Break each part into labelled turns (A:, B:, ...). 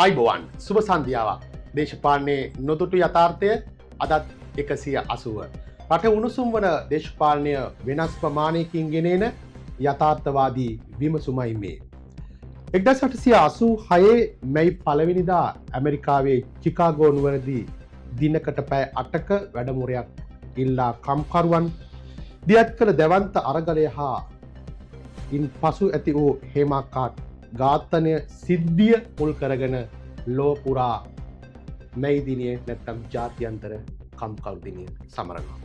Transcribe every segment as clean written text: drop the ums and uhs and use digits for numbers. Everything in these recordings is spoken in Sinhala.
A: ආයුබෝවන්, සුබ සන්ධ්‍යාවක්. දේශපාලනයේ නොදුටු යථාර්ථය අදත් 180. රට උණුසුම් වන දේශපාලනය වෙනස් ප්‍රමාණයකින් ගෙනෙන යථාර්ථවාදී විමසුමයි මේ. 1886 මැයි 1 වෙනිදා ඇමරිකාවේ චිකාගෝ නුවරදී දිනකට පැය 8ක වැඩමුරයක් ඉල්ලා කම්කරුවන් දියත් කළ දැවන්ත අරගලය හා ඉන් පසු ඇති වූ හේමාකාට් ඝාතනය සිද්ධිය මුල් කරගෙන ලොව පුරා මැයි දිනය නැත්තම් ජාත්‍යන්තර කම්කරු දිනය සමරනවා.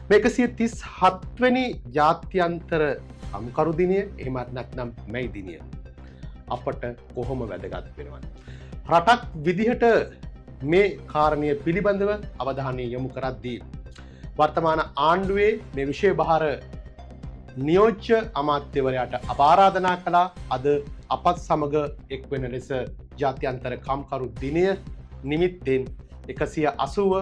A: මේ 137 වෙනි ජාත්‍යන්තර කම්කරු දිනය එහෙමත් නැත්නම් මැයි දිනය අපට කොහොම වැදගත් වෙනවද? රටක් විදිහට මේ කාරණය පිළිබඳව අවධානය යොමු කරද්දී වර්තමාන ආණ්ඩුවේ මේ විෂය භාර නියෝජ්‍ය අමාත්‍යවරයාට අප ආරාධනා කළා අද අපත් සමග එක් වෙන ලෙස ජාත්‍යන්තර කම්කරු දිනය නිමිත්තෙන් 180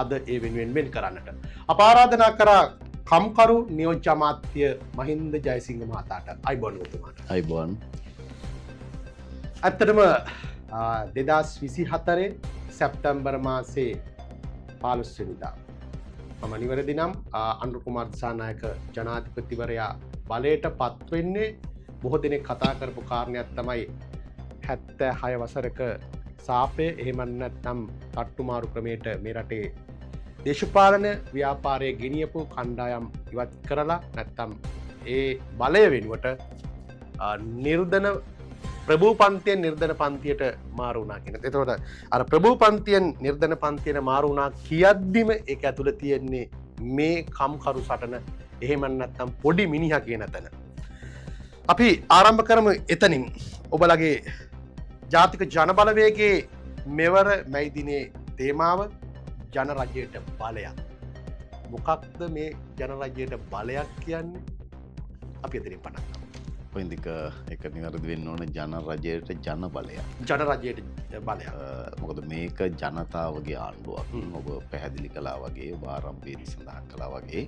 A: අද ඒ වෙනුවෙන් වෙන් කරන්නට. අප ආරාධනා කරා කම්කරු නියෝජ්‍ය අමාත්‍ය මහින්ද ජයසිංහ මහතාට. ආයුබෝවන් ඔබතුමාට.
B: ආයුබෝවන්.
A: ඇත්තටම 2024 සැප්තැම්බර් මාසේ 15 වෙනිදා මම නිවැරදි නම් අනුර කුමාර දිසානායක ජනාධිපතිවරයා බලයට පත් වෙන්නේ, බොහෝ දෙනෙක් කතා කරපු කාරණයක් තමයි 76 වසරක සාපය එහෙම නැත්නම් තට්ටුමාරු ක්‍රමයට මේ රටේ දේශපාලන ව්‍යාපාරය ගෙනියපු කණ්ඩායම් ඉවත් කරලා නැත්නම් ඒ බලය වෙනුවට නිර්ධන ප්‍රභූ පන්තියෙන් නිර්ධන පන්තියට මාරු වුණා කියන. එතකොට අර ප්‍රභූ පන්තියෙන් නිර්ධන පන්තියට මාරු වුණා කියද්දිම ඒක ඇතුළේ තියෙන්නේ මේ කම්කරු සටන එහෙම නැත්නම් පොඩි මිනිහා කියන තැන. අපි ආරම්භ කරමු එතනින්. ඔබලගේ ජාතික ජනබලවේගයේ මෙවර මැයි දිනේ තේමාව ජන රජයට බලයක්. මොකක්ද මේ ජන රජයට බලයක් කියන්නේ? අපි එතනින් පටන් ගමු.
B: පොයින්දික එක නිවැරදි වෙන්න ඕන, ජන රජයට ජන බලයක්.
A: ජන රජයට බලයක්.
B: මොකද මේක ජනතාවගේ ආණ්ඩුවක්. ඔබ පැහැදිලි කළා වගේ, ඔබ ආරම්භයේදී සඳහන් කළා වගේ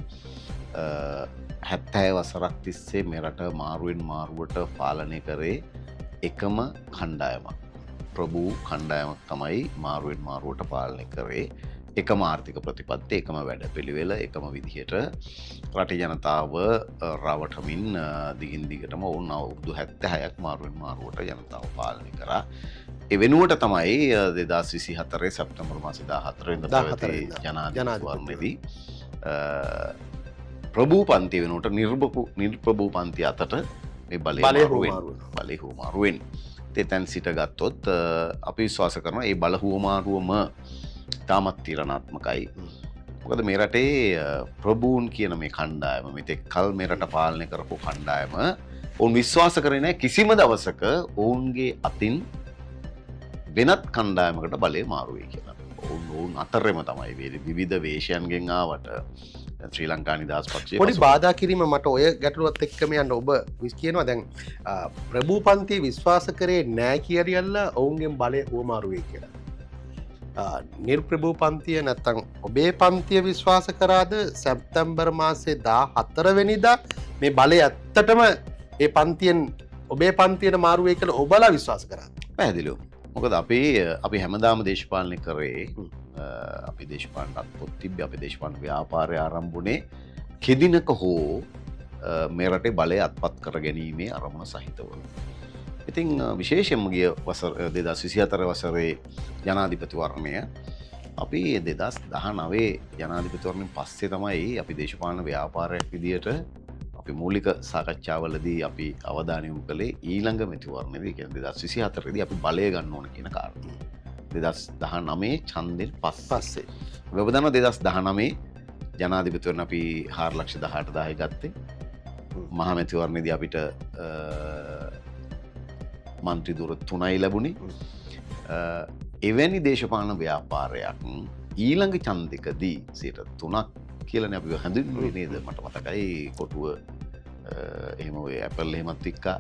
B: 70 වසරක් තිස්සේ මේ රට මාරුවෙන් මාරුවට පාලනය කරේ එකම කණ්ඩායමක්. ප්‍රභූ කණ්ඩායමක් තමයි මාරුවෙන් මාරුවට පාලනය කරේ. එකම ආර්ථික ප්‍රතිපත්ති, එකම වැඩපිළිවෙල, එකම විදිහට රටේ ජනතාව රවටමින් දිගින් දිගටම ඔවුන් අවුරුදු 76ක් මාරුවෙන් මාරුවට ජනතාව පාලනය කරා. ඒ වෙනුවට තමයි 2024 සැප්තැම්බර් මාසේ 14 වෙනිදා
A: 14
B: පැවති
A: වෙනිදා
B: ජනාධිපතිවරණයේදී ප්‍රභූ පන්ති වෙනුවට නිර්ප්‍රභූ පන්ති අතට මේ බලය
A: බලය
B: මාරු වෙන්නේ.
A: හුවමාරු වෙනවා.
B: බලය හුවමාරු වෙන්නේ. ඒ තැන් සිට ගත්තොත් අපි විශ්වාස කරනවා ඒ බල හුවමාරුවම ඉතාමත් තීරණාත්මකයි. මොකද මේ රටේ ප්‍රභූන් කියන මේ කණ්ඩායම මෙතෙක් කල් මේ රට පාලනය කරපු කණ්ඩායම ඔවුන් විශ්වාස කරේ නැහැ කිසිම දවසක ඔවුන්ගේ අතින් වෙනත් කණ්ඩායමකට බලය මාරු වෙයි කියලා. ඔවුන් ඔවුන් අතරෙම තමයි විවිධ වේශයන්ගෙන් ආවට ශ්‍රී ලංකා නිදහස් පක්ෂයේ
A: පොඩි බාධා කිරීම, මට ඔය ගැටලුවත් එක්කම යන්න. ඔබ කියනවා දැන් ප්‍රභූ පන්තිය විශ්වාස කරේ නෑ කියරියල්ලා ඔවුන්ගෙන් බලය හුවමාරු වෙයි කියලා. නිර්ප්‍රභූ පන්තිය නැත්තම් ඔබේ පන්තිය විශ්වාස කරාද සැප්තැම්බර් මාසේ 14 වෙනිදා මේ බලය ඇත්තටම ඒ පන්තියෙන් ඔබේ පන්තියට මාරු වෙයි කියලා ඔබලා විශ්වාස කරාද?
B: පැහැදිලිව. මොකද අපි හැමදාම දේශපාලනය කරේ, අපි දේශපාලන අත්පොත් තිබ්බේ, අපි දේශපාලන ව්‍යාපාරය ආරම්භ වුණේ කෙදිනක හෝ මේ රටේ බලය අත්පත් කර ගැනීමේ අරමුණ සහිතව. ඉතින් විශේෂයෙන්ම ගිය වසර 2024 වසරේ ජනාධිපතිවරණය, අපි 2019 ජනාධිපතිවරණයෙන් පස්සේ තමයි අපි දේශපාලන ව්‍යාපාරයක් විදියට අපි මූලික සාකච්ඡාවලදී අපි අවධානය යොමු කළේ ඊළඟ මැතිවරණයේදී, ඒ කියන්නේ 2024 දී අපි බලය ගන්න ඕන කියන කාරණය. 2019 ඡන්දෙන් පස්සේ.
A: පස්සේ.
B: ඔබ දන්නවා 2019 ජනාධිපතිවරණ අපි 4,18,000 ගත්තේ. මහා මැතිවරණයේදී අපිට මන්ත්‍රී ධුර 3යි ලැබුණේ. එවැනි දේශපාලන ව්‍යාපාරයක් ඊළඟ ඡන්දෙකදී 3% කියලානේ අපි හඳුන්වුවේ නේද? මට මතකයි කොටුව එහෙම ඔය ඇපල් එහෙමත් වික්කා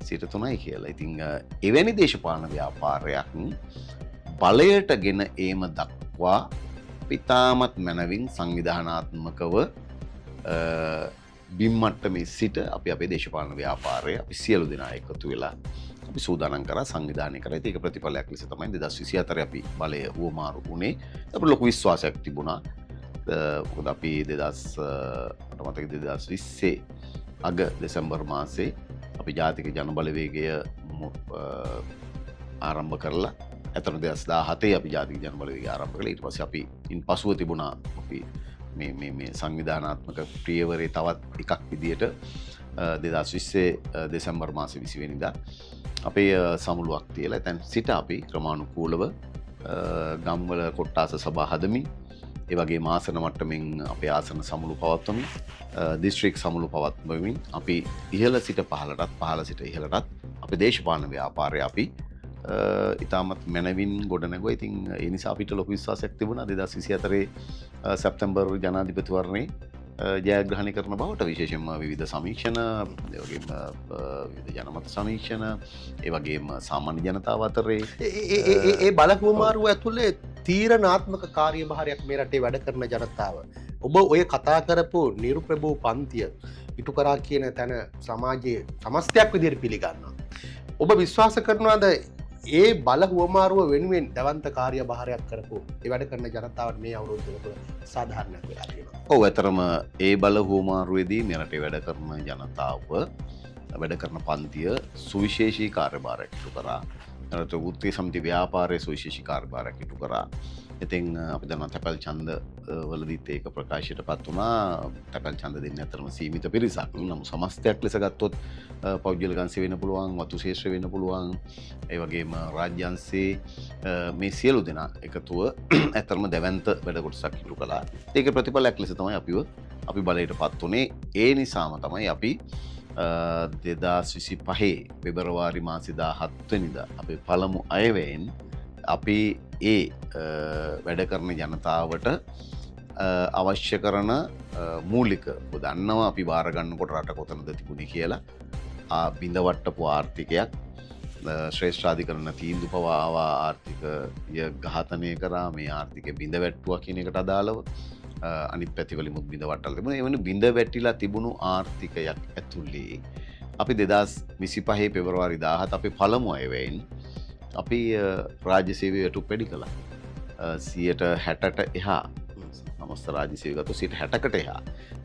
B: 3%යි කියලා. ඉතින් එවැනි දේශපාලන ව්‍යාපාරයක් බලයට ගෙන ඒම දක්වා අපි ඉතාමත් මැනවින් සංවිධානාත්මකව බිම් මට්ටමේ සිට අපි අපේ දේශපාලන ව්‍යාපාරය අපි සියලු දෙනා එකතු වෙලා අපි සූදානම් කරා, සංවිධානය කරා. ඉතින් ඒක ප්‍රතිඵලයක් ලෙස තමයි 2024 අපි බලය හුවමාරු වුණේ. අපිට ලොකු විශ්වාසයක් තිබුණා. මොකද අපි මට මතකයි 2020 අග දෙසැම්බර් මාසේ අපි ජාතික ජනබලවේගය ආරම්භ කරලා ඇත්තටම 2017 අපි ජාතික ජනබලවේගය ආරම්භ කළා. ඊට පස්සේ අපි ඉන් පසුව තිබුණා අපි මේ මේ මේ සංවිධානාත්මක ප්‍රියවරේ තවත් එකක් විදියට 2020 දෙසැම්බර් මාසේ 20 වෙනිදා අපේ සමුළුවක් තියලා එතෙන් සිට අපි ක්‍රමානුකූලව ගම්වල කොට්ටාස සභා හදමින්, ඒ වගේම ආසන මට්ටමින් අපේ ආසන සමුළු පවත්වමින්, දිස්ත්‍රික් සමුළු පවත්වමින් අපි ඉහළ සිට පහළටත්, පහළ සිට ඉහළටත් අපේ දේශපාලන ව්‍යාපාරය අපි ඉතාමත් මැනවින් ගොඩනැගුවා. ඉතින් ඒ නිසා අපිට ලොකු විශ්වාසයක් තිබුණා 2024 සැප්තැම්බර් ජනාධිපතිවරණේ ජයග්‍රහණය කරන බවට. විශේෂයෙන්ම විවිධ සමීක්ෂණ, ඒ වගේම විවිධ ජනමත සමීක්ෂණ, ඒ වගේම සාමාන්‍ය ජනතාව අතරේ
A: ඒ බලහුවමාරුව ඇතුලේ තීරණාත්මක කාර්යභාරයක් මේ රටේ වැඩ කරන ජනතාව. ඔබ ඔය කතා කරපු නිරුප්‍රභූ පන්තිය ඉටු කරා කියන තැන සමාජයේ සමස්තයක් විදිහට පිළිගන්නවා. ඔබ විශ්වාස කරනවාද ඒ බලහුවමාරුව වෙනුවෙන් දැවන්ත කාර්යභාරයක් කරපු ඒ වැඩ කරන ජනතාවට මේ අවුරුද්ද තුළ සාධාරණයක් වෙලා තියෙනවා?
B: ඔව්, ඇත්තටම ඒ බලහුවමාරුවේදී මේ රටේ වැඩ කරන ජනතාව, වැඩ කරන පන්තිය සුවිශේෂී කාර්යභාරයක් ඉටු කරා. රට වෘත්තීය සමිති ව්‍යාපාරයේ සුවිශේෂී කාර්යභාරයක් ඉටු කරා. ඉතින් අපි දන්නවා තැපැල් ඡන්ද වලදීත් ඒක ප්‍රකාශයට පත් වුණා. තැපැල් ඡන්ද දෙන්නේ ඇත්තටම සීමිත පිරිසක්. නමුත් සමස්තයක් ලෙස ගත්තොත් පෞද්ගලික අංශය වෙන්න පුළුවන්, වතු ශේෂ්ත්‍ර වෙන්න පුළුවන්, ඒ වගේම රාජ්‍ය අංශයේ මේ සියලු දෙනා එකතුව ඇත්තටම දැවැන්ත වැඩ කොටසක් ඉටු කළා. ඒක ප්‍රතිඵලයක් ලෙස තමයි අපි බලයට පත් වුණේ. ඒ නිසාම තමයි අපි 2025 පෙබරවාරි මාසේ 17 වෙනිදා අපේ පළමු අයවැයෙන් අපි ඒ වැඩ කරන ජනතාවට අවශ්‍ය කරන මූලික, ඔබ දන්නවා අපි බාර ගන්නකොට රට කොතනද තිබුණේ කියලා. බිඳවට්ටපු ආර්ථිකයක්, ශ්‍රේෂ්ඨාධිකරණ තීන්දුව පවා ආවා ආර්ථිකය ඝාතනය කරා, මේ ආර්ථිකය බිඳ වැට්ටුවා කියන එකට අදාළව. අනිත් පැතිවලිමුත් බිඳ වට්ටලා තිබුණා. ඒ වෙන බිඳ වැටිලා තිබුණු ආර්ථිකයක් ඇතුලේ අපි 2025 පෙබරවාරි 17 අපේ පළමු අයවැයෙන් අපි රාජ්‍ය සේවය වැටුප් වැඩි කළා. 60% එහා සමස්ත රාජ්‍ය සේවය ගත්තොත් 60%කට එහා.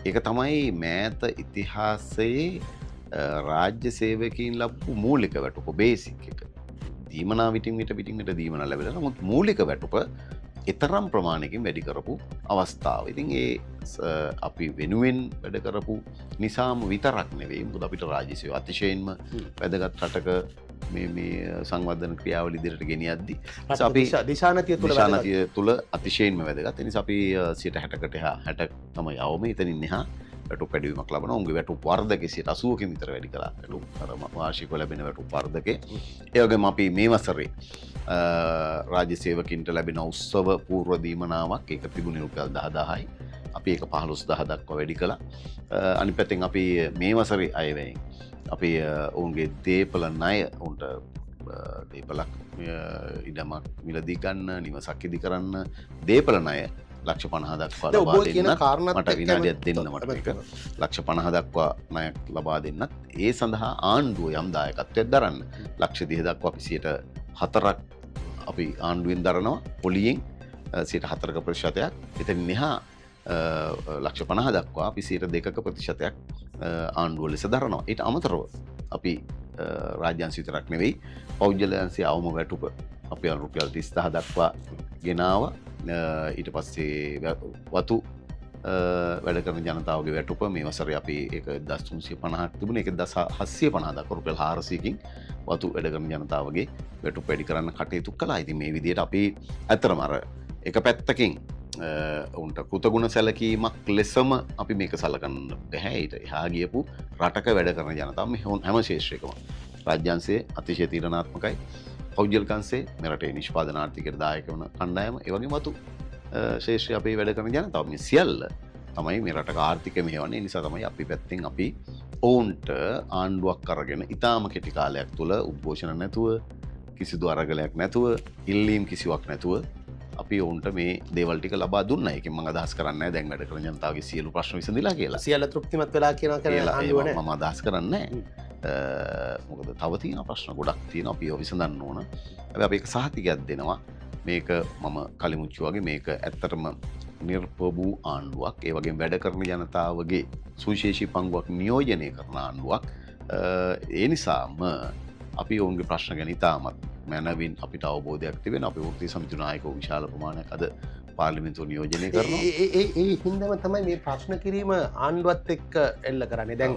B: ඒක තමයි මෑත ඉතිහාසයේ රාජ්‍ය සේවකයින් ලැබපු මූලික වැටුප, බේසික් එක. දීමනා විටින් විට විටින් විට දීමනා ලැබිලා, නමුත් මූලික වැටුප එතරම් ප්‍රමාණයකින් වැඩි කරපු අවස්ථාව. ඉතින් ඒ අපි වෙනුවෙන් වැඩ කරපු නිසාම විතරක් නෙවෙයි, මොකද අපිට රාජ්‍ය සේවය අතිශයින්ම වැදගත් රටක මේ සංවර්ධන ක්‍රියාවලිය ඉදිරියට ගෙනියද්දි
A: රට
B: අපි
A: දිශානතිය තුළ වැදගත්.
B: දිශානතිය තුළ අතිශයින්ම වැදගත්. ඒ නිසා අපි 60%කට එහා, 60 තමයි අවම, එතනින් එහා වැටුප් වැඩිවීමක් ලබනවා. උන්ගේ වැටුප් වර්ධකේ 80%කින් විතර වැඩි කළා. වැටුප් අර වාර්ෂිකව ලැබෙන වැටුප් වර්ධකේ. ඒ වගේම අපි මේ වසරේ රාජ්‍ය සේවකින්ට ලැබෙන උත්සව පූර්ව දීමනාවක්, ඒක තිබුණේ රුපියල් 10,000යි. අපි ඒක 15,000 දක්වා වැඩි කළා. අනිත් පැත්තෙන් අපි මේ වසරේ අයවැයෙන් අපි ඔවුන්ගේ දේපල ණය, ඔවුන්ට දේපලක් ඉඩමක් මිලදී ගන්න, නිවසක් ඉදි කරන්න දේපල ණය ලක්ෂ පනහ දක්වා
A: දැන් ඔබ
B: ලබා
A: කියන
B: දෙන්නත්,
A: කාරණාත්
B: මට
A: එක්කම
B: විනාඩියක් දෙන්න මට මේක. ලක්ෂ පනහ දක්වා ණයක් ලබා දෙන්නත්, ඒ සඳහා ආණ්ඩුව යම් දායකත්වයක් දරන්න. ලක්ෂ 30 දක්වා අපි 4% අපි ආණ්ඩුවෙන් දරනවා, පොලියෙන්, සියයට හතරක ප්‍රතිශතයක්. එතනින් එහා ලක්ෂ පනහ දක්වා අපි සියයට දෙකක ප්‍රතිශතයක් ආණ්ඩුව ලෙස දරනවා. ඊට අමතරව අපි රාජ්‍ය අංශ විතරක් නෙවෙයි, පෞද්ගල අංශයේ අවම වැටුප අපි රුපියල් 30,000 දක්වා ගෙනාවා. ඊට පස්සේ වතු වැඩ කරන ජනතාවගේ වැටුප මේ වසරේ අපි ඒක දස් තුන්සිය පනහක් තිබුණේ, ඒක දස් හත්සිය පනහ දක්වා රුපියල් හාරසියකින් වතු වැඩ කරන ජනතාවගේ වැටුප වැඩි කරන්න කටයුතු කළා. ඉතින් මේ විදිහට අපි ඇත්තටම අර එක පැත්තකින් ඔවුන්ට කෘතගුණ සැලකීමක් ලෙසම අපි මේක සලකන්න බැහැ. ඊට එහා ගියපු රටක වැඩ කරන ජනතාව මේ හැම ක්ෂේත්‍රයකම රාජ්‍යංශයේ අතිශය තීරණාත්මකයි, පෞද්ගලික අංශයේ මේ රටේ නිෂ්පාදන ආර්ථිකයට දායක වන කණ්ඩායම, ඒ වගේම වතු ක්ෂේත්‍රයේ අපේ වැඩ කරන ජනතාව, මේ සියල්ල තමයි මේ රටක ආර්ථිකය මෙහෙවන්නේ. ඒ නිසා තමයි අපි පැත්තෙන් අපි ඔවුන්ට ආණ්ඩුවක් අරගෙන ඉතාම කෙටි කාලයක් තුළ උද්ඝෝෂණ නැතුව, කිසිදු අරගලයක් නැතුව, ඉල්ලීම් කිසිවක් නැතුව අපි ඔවුන්ට මේ දේවල් ටික ලබා දුන්නා. ඒකෙන් මම අදහස් කරන්නේ නැහැ දැන් වැඩ කරන ජනතාවගේ සියලු ප්‍රශ්න විසඳිලා කියලා.
A: සියල්ල තෘප්තිමත් වෙලා කියනවා කියන
B: කියලා
A: ආණ්ඩුව
B: එහෙම
A: නෑ.
B: මම අදහස් කරන්නේ නැහැ. මොකද තව තියෙන ප්‍රශ්න ගොඩක් තියෙනවා අපි ඒවා විසඳන්න ඕන. හැබැයි අපි ඒක සහතිකයක් දෙනවා. මේක මම කලින් කිව්වා වගේ මේක ඇත්තටම නිර්පබූ ආණ්ඩුවක්. ඒ වගේම වැඩ කරන ජනතාවගේ සුවිශේෂී පංගුවක් නියෝජනය කරන ආණ්ඩුවක්. ඒ නිසාම අපි ඔවුන්ගේ ප්‍රශ්න ගැන ඉතාමත් මැනවින් අපිට අවබෝධයක් තිබෙනවා. අපි වෘත්තීය සමිති නායකව විශාල ප්‍රමාණයක් අද පාර්ලිමේන්තුව නියෝජනය කරනවා.
A: ඒ හින්දාම තමයි මේ ප්‍රශ්න කිරීම ආණ්ඩුවත් එක්ක එල්ල කරන්නේ. දැන්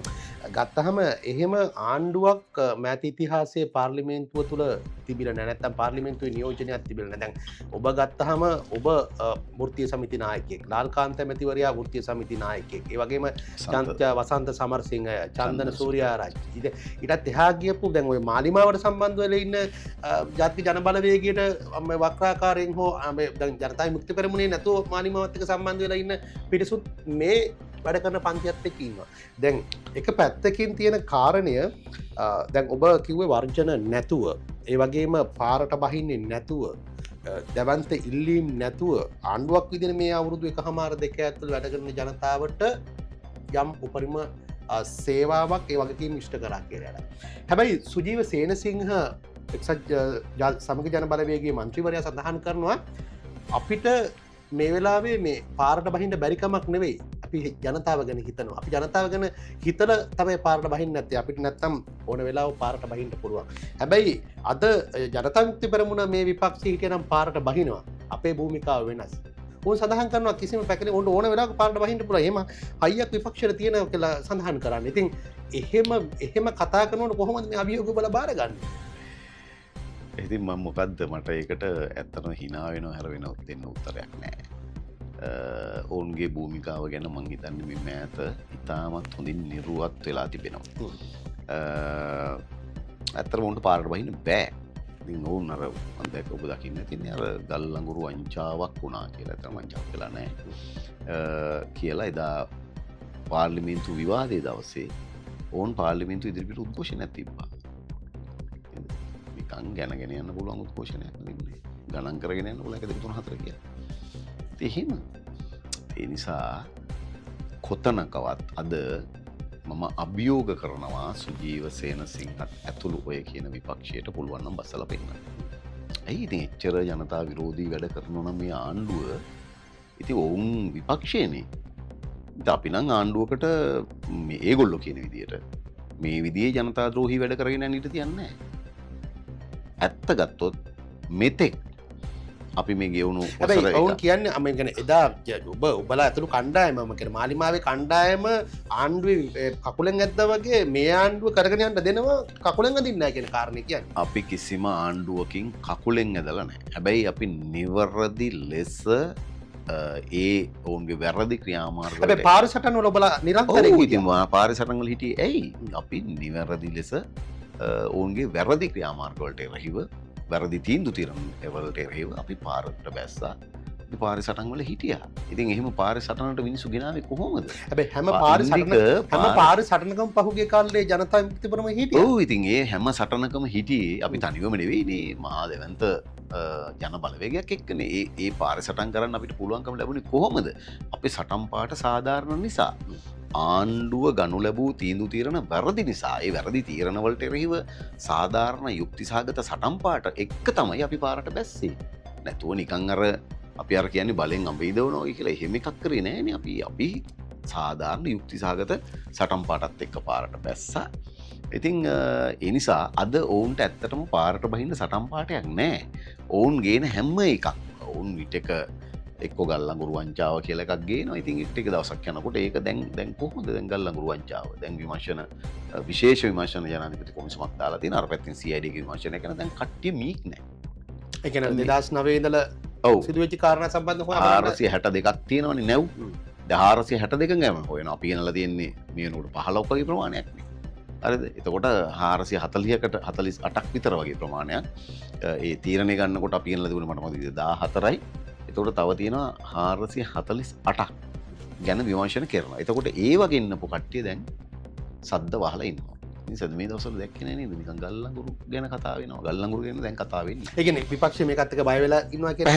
A: ගත්තහම එහෙම ආණ්ඩුවක් මෑත ඉතිහාසයේ පාර්ලිමේන්තුව තුළ තිබිලා නැහැ. නැත්තම් පාර්ලිමේන්තුවේ නියෝජනයක් තිබිලා නැහැ. දැන් ඔබ ගත්තහම ඔබ වෘත්තීය සමිති නායකයෙක්, ලාල්කාන්ත මැතිවරයා වෘත්තීය සමිති නායකයෙක්, ඒ වගේම වසන්ත සමරසිංහ, චන්දන සූර්යාරච්චි, ඊටත් එහා ගියපු දැන් ඔය මාලිමාවට සම්බන්ධ වෙලා ඉන්න ජාතික ජන බලවේගයට මේ වක්‍රාකාරයෙන් හෝ මේ දැන් ජනතා විමුක්ති පෙරමුණේ නැතුව මාලිමාවත් එක්ක සම්බන්ධ වෙලා ඉන්න පිරිසුත් මේ වැඩ කරන පන්තියත් එක්ක ඉන්නවා. දැන් එක පැත්තකින් තියෙන කාරණය දැන් ඔබ කිව්වේ වර්ජන නැතුව, ඒ වගේම පාරට බහින්නේ නැතුව, දැවැන්ත ඉල්ලීම් නැතුව ආණ්ඩුවක් විදිහට මේ අවුරුදු 1.5-2 ඇතුළත වැඩ කරන ජනතාවට යම් උපරිම සේවාවක් ඒ වගකීම් ඉෂ්ට කරා කියලා. හැබැයි සුජීව සේනසිංහ එක්සත් සමගි ජන බලවේගයේ මන්ත්‍රීවරයා සඳහන් කරනවා අපිට මේ වෙලාවේ මේ පාරට බහින්න බැරි කමක් නෙවෙයි, අපි ජනතාව ගැන හිතනවා. අපි ජනතාව ගැන හිතලා තමයි පාරට බහින්න නැත්තේ. අපිට නැත්තම් ඕන වෙලාවක පාරට බහින්න පුළුවන්. හැබැයි අද ජනතා විමුක්ති පෙරමුණ මේ විපක්ෂයේ හිටියනම් පාරට බහිනවා. අපේ භූමිකාව වෙනස්. ඔවුන් සඳහන් කරනවා කිසිම පැකලේ ඔවුන්ට ඕන වෙලාවක පාරට බහින්න පුළුවන්. එහෙම හයියක් විපක්ෂයට තියෙනවා කියලා සඳහන් කරන්නේ. ඉතින් එහෙම කතා කරනකොට කොහොමද මේ අභියෝග බල බාරගන්නේ?
B: ඉතින් මම මොකද්ද මට ඒකට ඇත්තටම hina වෙනව හැර වෙනව දෙන්න උත්තරයක් නෑ. ඔවුන්ගේ භූමිකාව ගැන මං හිතන්නේ මේ මෑත ඉතාමත් හොඳින් නිර්වත් වෙලා තිබෙනවා. ඇත්තටම ඔවුන්ට පාරට බහින්න බෑ. ඉතින් ඔවුන් අර මං දැක්ක ඔබ දකින්න ඇතිනේ අර ගල් අඟුරු වංචාවක් වුණා කියලා. ඇත්තටම වංචාවක් වෙලා නෑ කියලා එදා පාර්ලිමේන්තු විවාදයේ දවසේ ඔවුන් පාර්ලිමේන්තු ඉදිරිපිට උද්ඝෝෂණයක් තිබ්බා. නිකන් ගැනගෙන යන්න පුළුවන් උද්ඝෝෂණයක් නෙමෙයි. ගණන් කරගෙන යන්න පුළුවන් 1 2 3 4 කියලා. ඉතින් එහෙම. ඒ නිසා කොතනකවත් අද මම අභියෝග කරනවා සුජීව සේනසිංහත් ඇතුළු ඔය කියන විපක්ෂයට පුළුවන් නම් බස්සලා පෙන්නන්න. ඇයි ඉතින් එච්චර ජනතා විරෝධී වැඩ කරනවා නම් මේ ආණ්ඩුව? ඉතින් ඔවුන් විපක්ෂයනේ. ඉතින් අපි නම් ආණ්ඩුවකට මේ ඒගොල්ලෝ කියන විදියට මේ විදිහේ ජනතා ද්‍රෝහී වැඩ කරගෙන යන්න ඉඩ තියන්නේ නැහැ. ඇත්ත ගත්තොත් මෙතෙක් අපි මේ ගෙවුණු
A: හැබැයි ඔවුන් කියන්නේ මම කියන්නේ එදා ඔබ ඔබලා ඇතුළු කණ්ඩායම මම කියන්නේ මාලිමාවේ කණ්ඩායම ආණ්ඩුවේ කකුලෙන් ඇද්දා වගේ මේ ආණ්ඩුව කරගෙන යන්න දෙනවා කකුලෙන් අදින්න නැහැ කියන කාරණේ කියන්නේ.
B: අපි කිසිම ආණ්ඩුවකින් කකුලෙන් ඇදලා නැහැ. හැබැයි අපි නිවැරදි ලෙස ඒ ඔවුන්ගේ වැරදි ක්‍රියාමාර්ග වලට
A: හැබැයි පාර සටන් වල ඔබලා නිරන්තරයෙන්
B: ඔව් ඉතින් පාර සටන් වල හිටියේ ඇයි? අපි නිවැරදි ලෙස ඔවුන්ගේ වැරදි ක්‍රියාමාර්ග වලට එරෙහිව වැරදි තීන්දුව తీරන වලට එරෙහිව අපි පාරට බැස්සා. අපි පාරේ සටන් වල හිටියා. ඉතින් එහෙම පාරේ සටනට මිනිස්සු ගෙනාවේ කොහොමද?
A: හැබැයි හැම පාරේ සටන හැම පාරේ සටනකම පහුගිය කාලේ ජනතා විමුක්ති පෙරමුණ හිටියා.
B: ඔව් ඉතින් ඒ හැම සටනකම හිටියේ අපි තනිවම නෙවෙයිනේ. මහා දැවැන්ත ජන බලවේගයක් එක්කනේ. ඒ පාරේ සටන් කරන්න අපිට පුළුවන්කම ලැබුණේ කොහොමද? අපේ සටන් පාට සාධාරණ නිසා. ආණ්ඩුව ගනු ලැබූ තීන්දුව තීරණ වැරදි නිසා. ඒ වැරදි තීරණ වලට එරෙහිව සාධාරණ යුක්තිසහගත සටන් පාට එක්ක තමයි අපි පාරට බැස්සේ. නැතුව නිකන් අර අපි අර කියන්නේ බලෙන් අඹ ඉදවනවා කියලා එහෙම එකක් කරේ නෑනේ. අපි සාධාරණ යුක්තිසහගත සටන් පාටත් එක්ක පාරට බැස්සා. ඉතින් ඒ නිසා අද ඔවුන්ට ඇත්තටම පාරට බහින්න සටන් පාටයක් නෑ. ඔවුන් ගේන හැම එකක් ඔවුන් විටක එක්ක ගල් අඟුරු වංචාව කියලා එකක් ගේනවා. ඉතින් ටික දවසක් යනකොට ඒක දැන් කොහොමද දැන් ගල් අඟුරු වංචාව? දැන් විමර්ශන විශේෂ විමර්ශන ජනාධිපති කොමිසමක් දාලා තියෙනවා. අර පැත්තෙන් CID ගේ විමර්ශනය කරන දැන් කට්ටිය මීක් නෑ.
A: ඒ කියන්නේ 2009 ඉඳලා
B: ඔව්
A: සිදුවෙච්ච කාරණා සම්බන්ධව හොයා බලන්න
B: 462ක් තියෙනවනේ නැව්. දැන් 462 ගැන හොයනවා. අපි ගෙනලා තියෙන්නේ මේ වෙනකොට 15ක් වගේ ප්‍රමාණයක් නේ. හරිද? එතකොට 440කට 48ක් විතර වගේ ප්‍රමාණයක්. ඒ තීරණය ගන්නකොට අපි ගෙනලා තිබුණේ මට මතකද 14යි. එතකොට තව තියෙනවා 448ක් ගැන විමර්ශන කරනවා. එතකොට ඒ වගේ ඉන්නපු කට්ටිය දැන් සද්ද වහලා ඉන්නවා. නිසා මේ දවස්වල දැක්කේ නෑ නේද නිකන් ගල් අඟුරු ගැන කතා වෙනවා. ගල් අඟුරු ගැන දැන් කතා වෙන්නේ.
A: ඒ කියන්නේ විපක්ෂය මේකත් එක්ක බය වෙලා ඉන්නවා කියන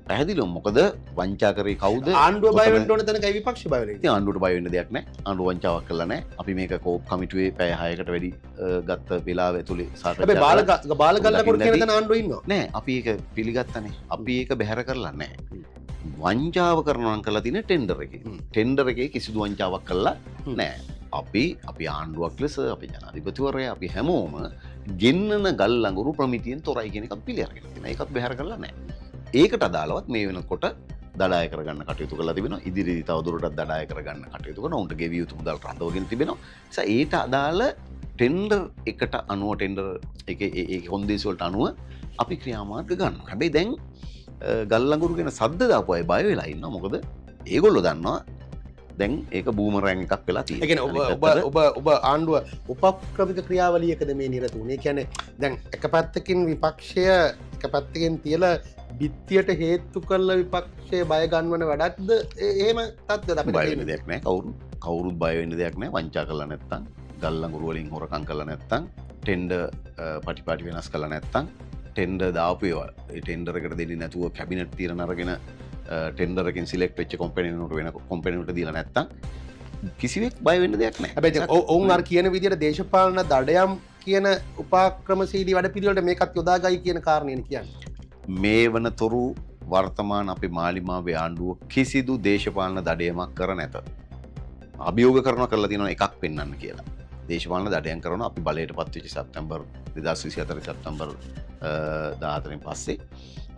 B: පැහැදිලිවම මොකද වංචා කරේ කවුද?
A: ආණ්ඩුව බය වෙන්න ඕන තැනකයි විපක්ෂය බය වෙලා ඉන්නේ.
B: ඉතින් ආණ්ඩුවට බය වෙන්න දෙයක් නෑ. ආණ්ඩුව වංචාවක් කළා නෑ. අපි මේක කෝප් කමිටුවේ පැය 6කට වැඩි ගත්ත වෙලාව ඇතුලේ සාකච්ඡා
A: හැබැයි බාල ගල් අඟුරු කියන තැන ආණ්ඩුව ඉන්නවා.
B: නෑ, අපි ඒක පිළිගත්තනේ. අපි ඒක බැහැර කරලා නෑ. වංචාව කරනවා නම් කරලා තියෙන ටෙන්ඩර් එකේ. ටෙන්ඩර් එකේ කිසිදු වංචාවක් කළා නෑ. අපි ආණ්ඩුවක් ලෙස, අපි ජනාධිපතිවරයා, අපි හැමෝම ගෙන්නන ගල් අඟුරු ප්‍රමිතියෙන් තොරයි කියන එකත් පිළි අරගෙන තියෙනවා. ඒකත් බැහැර කරලා නෑ. ඒකට අදාළවත් මේ වෙනකොට දඩාය කරගන්න කටයුතු කරලා තිබෙනවා. ඉදිරියේදී තවදුරටත් දඩාය කරගන්න කටයුතු කරනවා. උන්ට ගෙවිය යුතු මුදල් රඳවගෙන තිබෙනවා. නිසා ඒට අදාළ ටෙන්ඩර් එකට අනුව, ටෙන්ඩර් එකේ ඒ කොන්දේසි වලට අනුව අපි ක්‍රියාමාර්ග ගන්නවා. හැබැයි දැන් ගල් අඟුරු ගැන සද්ද දාපු අය බය වෙලා ඉන්නවා. මොකද ඒගොල්ලෝ දන්නවා දැන් ඒක බූමරෑන් එකක් වෙලා තියෙනවා.
A: ඒ කියන්නේ ඔබ ඔබ ඔබ ආණ්ඩුව උපක්‍රමික ක්‍රියාවලියකද මේ නිරත වුනේ? ඒ කියන්නේ දැන් එක පැත්තකින් විපක්ෂය එක පැත්තකින් තියලා බිත්තියට හේතු කරලා විපක්ෂය බය ගන්නවන වැඩක්ද? එහෙම තත්ත්වද අපිට
B: බය වෙන්න දෙයක් නෑ. කවුරුත් බය වෙන්න දෙයක් නෑ. වංචා කරලා නැත්තම්, ගල් අඟුරු වලින් හොරකම් කරලා නැත්තම්, ටෙන්ඩර් පටිපාටි වෙනස් කරලා නැත්තම්, ටෙන්ඩර් දාපු ඒවා ඒ ටෙන්ඩර් එකට දෙන්නේ නැතුව කැබිනට් තීරණ අරගෙන ටෙන්ඩර් එකෙන් සිලෙක්ට් වෙච්ච කම්පැනි වලට වෙන කම්පැනි වලට දීලා නැත්තම් කිසිවෙක් බය වෙන්න දෙයක් නෑ.
A: හැබැයි දැන් ඔවුන් අර කියන විදියට දේශපාලන දඩයම් කියන උපක්‍රමශීලී වැඩපිළිවෙලට මේකත් යොදාගයි කියන කාරණේනේ කියන්නේ.
B: මේ වනතුරු වර්තමාන අපේ මාලිමාවේ ආණ්ඩුව කිසිදු දේශපාලන දඩයමක් කර නැත. අභියෝග කරනවා කරලා තියෙනවා එකක් පෙන්වන්න කියලා. දේශපාලන දඩයම් කරනවා අපි බලයට පත් වෙච්ච සැප්තැම්බර් 2024 සැප්තැම්බර් 14 පස්සේ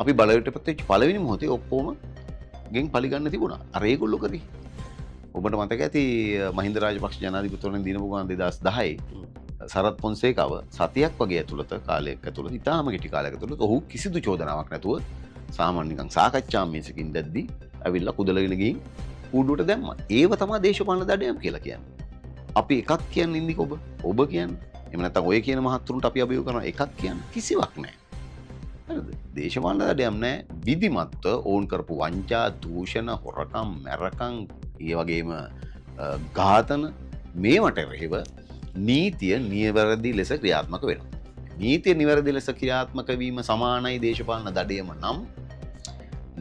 B: අපි බලයට පත් වෙච්ච පළවෙනි මොහොතේ ඔක්කොම ගෙන් පලිගන්න තිබුණා. අර ඒගොල්ලෝ කරේ. ඔබට මතක ඇති මහින්ද රාජපක්ෂ ජනාධිපතිවරණය දිනපු ගමන් 2010 සරත් පොන්සේකාව සතියක් වගේ ඇතුළත කාලයක් ඇතුළත ඉතාම කෙටි කාලයක් ඇතුළත ඔහු කිසිදු චෝදනාවක් නැතුව සාමාන්‍ය නිකන් සාකච්ඡා මේසකින් දැද්දි ඇවිල්ලා කුදලගෙන ගිහින් කූඩුවට දැම්මා. ඒව තමයි දේශපාලන දඩයම් කියලා කියන්නේ. අපි එකක් කියන්න ඉන්දික ඔබ කියන්නේ. එහෙම නැත්නම් ඔය කියන මහත්තුරුන්ට අපි අභියෝග කරනවා එකක් කියන්න කිසිවක් නැහැ. හරිද? දේශපාලන දඩයම් නැහැ. විධිමත්ව ඔවුන් කරපු වංචා, දූෂණ, හොරකම්, මැරකම්, ඒ වගේම ඝාතන මේවට එරෙහිව නීතිය නිවැරදි ලෙස ක්‍රියාත්මක වෙනවා. නීතිය නිවැරදි ලෙස ක්‍රියාත්මක වීම සමානයි දේශපාලන දඩයම නම්,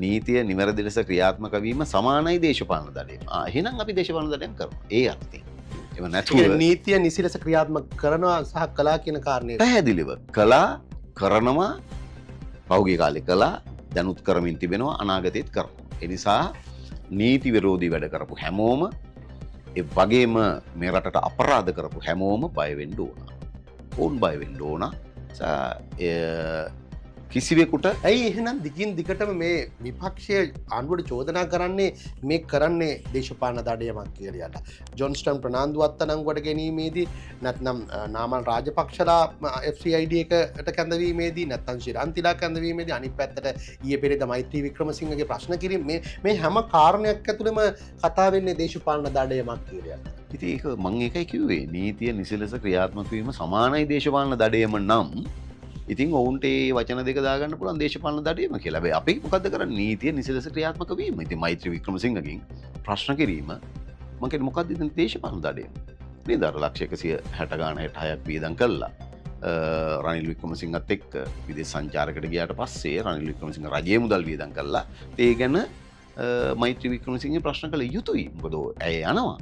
B: නීතිය නිවැරදි ලෙස ක්‍රියාත්මක වීම සමානයි දේශපාලන දඩයම. එහෙනම් අපි දේශපාලන දඩයම් කරනවා. ඒ අර්ථයෙන්. එහෙම නැතුව
A: නීතිය නිසි ලෙස ක්‍රියාත්මක කරනවා සහ කළා කියන කාරණේ
B: පැහැදිලිව කළා, කරනවා, පහුගිය කාලේ කළා, දැනුත් කරමින් තිබෙනවා, අනාගතේත් කරනවා. ඒ නිසා නීති විරෝධී වැඩ කරපු හැමෝම, ඒ වගේම මේ රටට අපරාධ කරපු හැමෝම බය වෙන්න ඕන. ඔවුන් බය වෙන්න ඕන. කිසිවෙකුට
A: ඇයි එහෙනම් දිගින් දිගටම මේ විපක්ෂය ආණ්ඩුවට චෝදනා කරන්නේ මේ කරන්නේ දේශපාලන දඩයමක් කියලා යට. ජොන්ස්ටන් ප්‍රනාන්දු අත්අඩංගුවට ගැනීමේදී, නැත්නම් නාමල් රාජපක්ෂලා FCID එකට කැඳවීමේදී, නැත්නම් ශිරන්තිලා කැඳවීමේදී, අනිත් පැත්තට ඊයේ පෙරේද මෛත්‍රී වික්‍රමසිංහගේ ප්‍රශ්න කිරීම, මේ හැම කාරණයක් ඇතුළෙම කතා වෙන්නේ දේශපාලන දඩයමක් කියලා යට.
B: ඉතින් ඒක මං ඒකයි කිව්වේ, නීතිය නිසි ලෙස ක්‍රියාත්මක වීම සමානයි දේශපාලන දඩයම නම් ඉතින් ඔවුන්ට ඒ වචන දෙක දාගන්න පුළුවන් දේශපාලන දඩයම කියලා. හැබැයි අපි මොකද්ද කරන්නේ? නීතිය නිසි ලෙස ක්‍රියාත්මක වීම. ඉතින් මෛත්‍රී වික්‍රමසිංහගෙන් ප්‍රශ්න කිරීම මං කියන්නේ මොකද්ද ඉතින් දේශපාලන දඩයම? නේද? අර ලක්ෂ එකසිය හැට ගාන හැට හයක් වියදම් කළා. රනිල් වික්‍රමසිංහත් එක්ක විදේශ සංචාරයකට ගියාට පස්සේ රනිල් වික්‍රමසිංහ රජයේ මුදල් වියදම් කළා. ඒ ගැන මෛත්‍රී වික්‍රමසිංහ ප්‍රශ්න කළ යුතුයි. මොකද ඇය යනවා.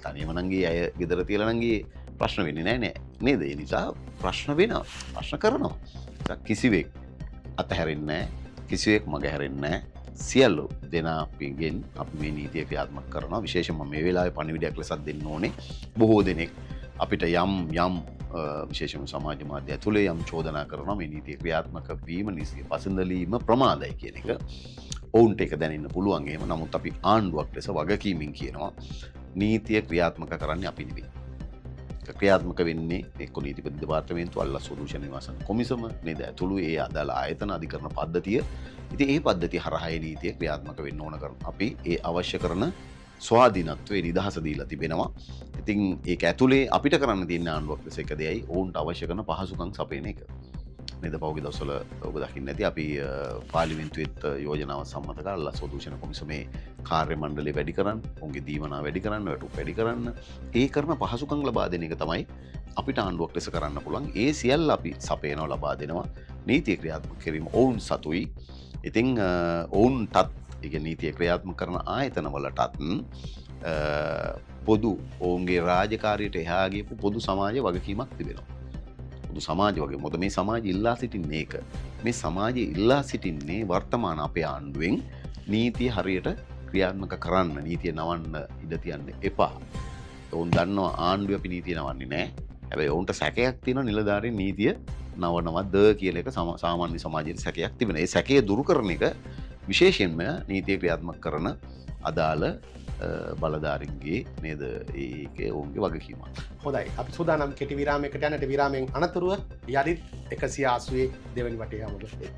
B: තනියම නම් ගියේ, ඇය ගෙදර තියලා නම් ගියේ ප්‍රශ්න වෙන්නේ නෑ නෑ නේද? ඒ නිසා ප්‍රශ්න වෙනවා, ප්‍රශ්න කරනවා. කිසිවෙක් අතහැරෙන්නේ නෑ, කිසිවෙක් මගහැරෙන්නේ නෑ. සියලු දෙනා අපිගෙන් අපි මේ නීතිය ක්‍රියාත්මක කරනවා. විශේෂයෙන්ම මේ වෙලාවේ පණිවිඩයක් ලෙසත් දෙන්න ඕනේ. බොහෝ දෙනෙක් අපිට යම් යම් විශේෂයෙන්ම සමාජ මාධ්‍ය ඇතුලේ යම් චෝදනා කරනවා මේ නීතිය ක්‍රියාත්මක වීම නිසි පසඳලීම ප්‍රමාදයි කියන එක. ඔවුන්ට ඒක දැනෙන්න පුළුවන් එහෙම. නමුත් අපි ආණ්ඩුවක් ලෙස වගකීමෙන් කියනවා නීතිය ක්‍රියාත්මක කරන්නේ අපි නෙවෙයි. ක්‍රියාත්මක වෙන්නේ එක්ක නීතිපති දෙපාර්තමේන්තුව, අල්ලස් සොලියුෂන් නිවාසන කොමිසම නේද, ඇතුළු ඒ අදාළ ආයතන අධිකරණ පද්ධතිය. ඉතින් ඒ පද්ධතිය හරහා ඒ නීතිය ක්‍රියාත්මක වෙන්න ඕන කරන අපි ඒ අවශ්‍ය කරන ස්වාධීනත්වයේ නිදහස දීලා තිබෙනවා. ඉතින් ඒක ඇතුලේ අපිට කරන්න තියෙන ආණ්ඩුවක් ලෙස එක දෙයයි, ඔවුන්ට අවශ්‍ය කරන පහසුකම් සපයන එක. නේද? පහුගිය දවස්වල ඔබ දකින්න ඇති අපි පාර්ලිමේන්තුවේත් යෝජනාව සම්මත කරලා ලස්ව දූෂණ කොමිසමේ කාර්ය මණ්ඩලය වැඩි කරන්න, ඔවුන්ගේ දීමනා වැඩි කරන්න, වැටුප් වැඩි කරන්න, ඒ කරන පහසුකම් ලබා දෙන එක තමයි අපිට ආණ්ඩුවක් ලෙස කරන්න පුළුවන්. ඒ සියල්ල අපි සපයනවා, ලබා දෙනවා. නීතිය ක්‍රියාත්මක කිරීම ඔවුන් සතුයි. ඉතින් ඔවුන්ටත්, ඒ කියන්නේ නීතිය ක්‍රියාත්මක කරන ආයතනවලටත් පොදු ඔවුන්ගේ රාජකාරියට එහා ගියපු පොදු සමාජ වගකීමක් තිබෙනවා. පොදු සමාජ වගේ. මොකද මේ සමාජය ඉල්ලා සිටින්නේ ඒක. මේ සමාජය ඉල්ලා සිටින්නේ වර්තමාන අපේ ආණ්ඩුවෙන් නීතිය හරියට ක්‍රියාත්මක කරන්න, නීතිය නවන්න ඉඩ තියන්න එපා. ඔවුන් දන්නවා ආණ්ඩුව අපි නීතිය නවන්නේ නෑ. හැබැයි ඔවුන්ට සැකයක් තියෙනවා නිලධාරීන් නීතිය නවනවද කියලා එක සාමාන්‍ය සමාජයේ සැකයක් තිබෙනවා. ඒ සැකය දුරු කරන එක විශේෂයෙන්ම නීතිය ක්‍රියාත්මක කරන අදාළ බලධාරීන්ගේ නේද, ඒකේ ඔවුන්ගේ වගකීමක්.
A: හොඳයි, අපි සූදානම් කෙටි විරාමයකට යන්නට. විරාමයෙන් අනතුරුව යළිත් 180 දෙවැනි වටේ හමුව එක්වෙමු.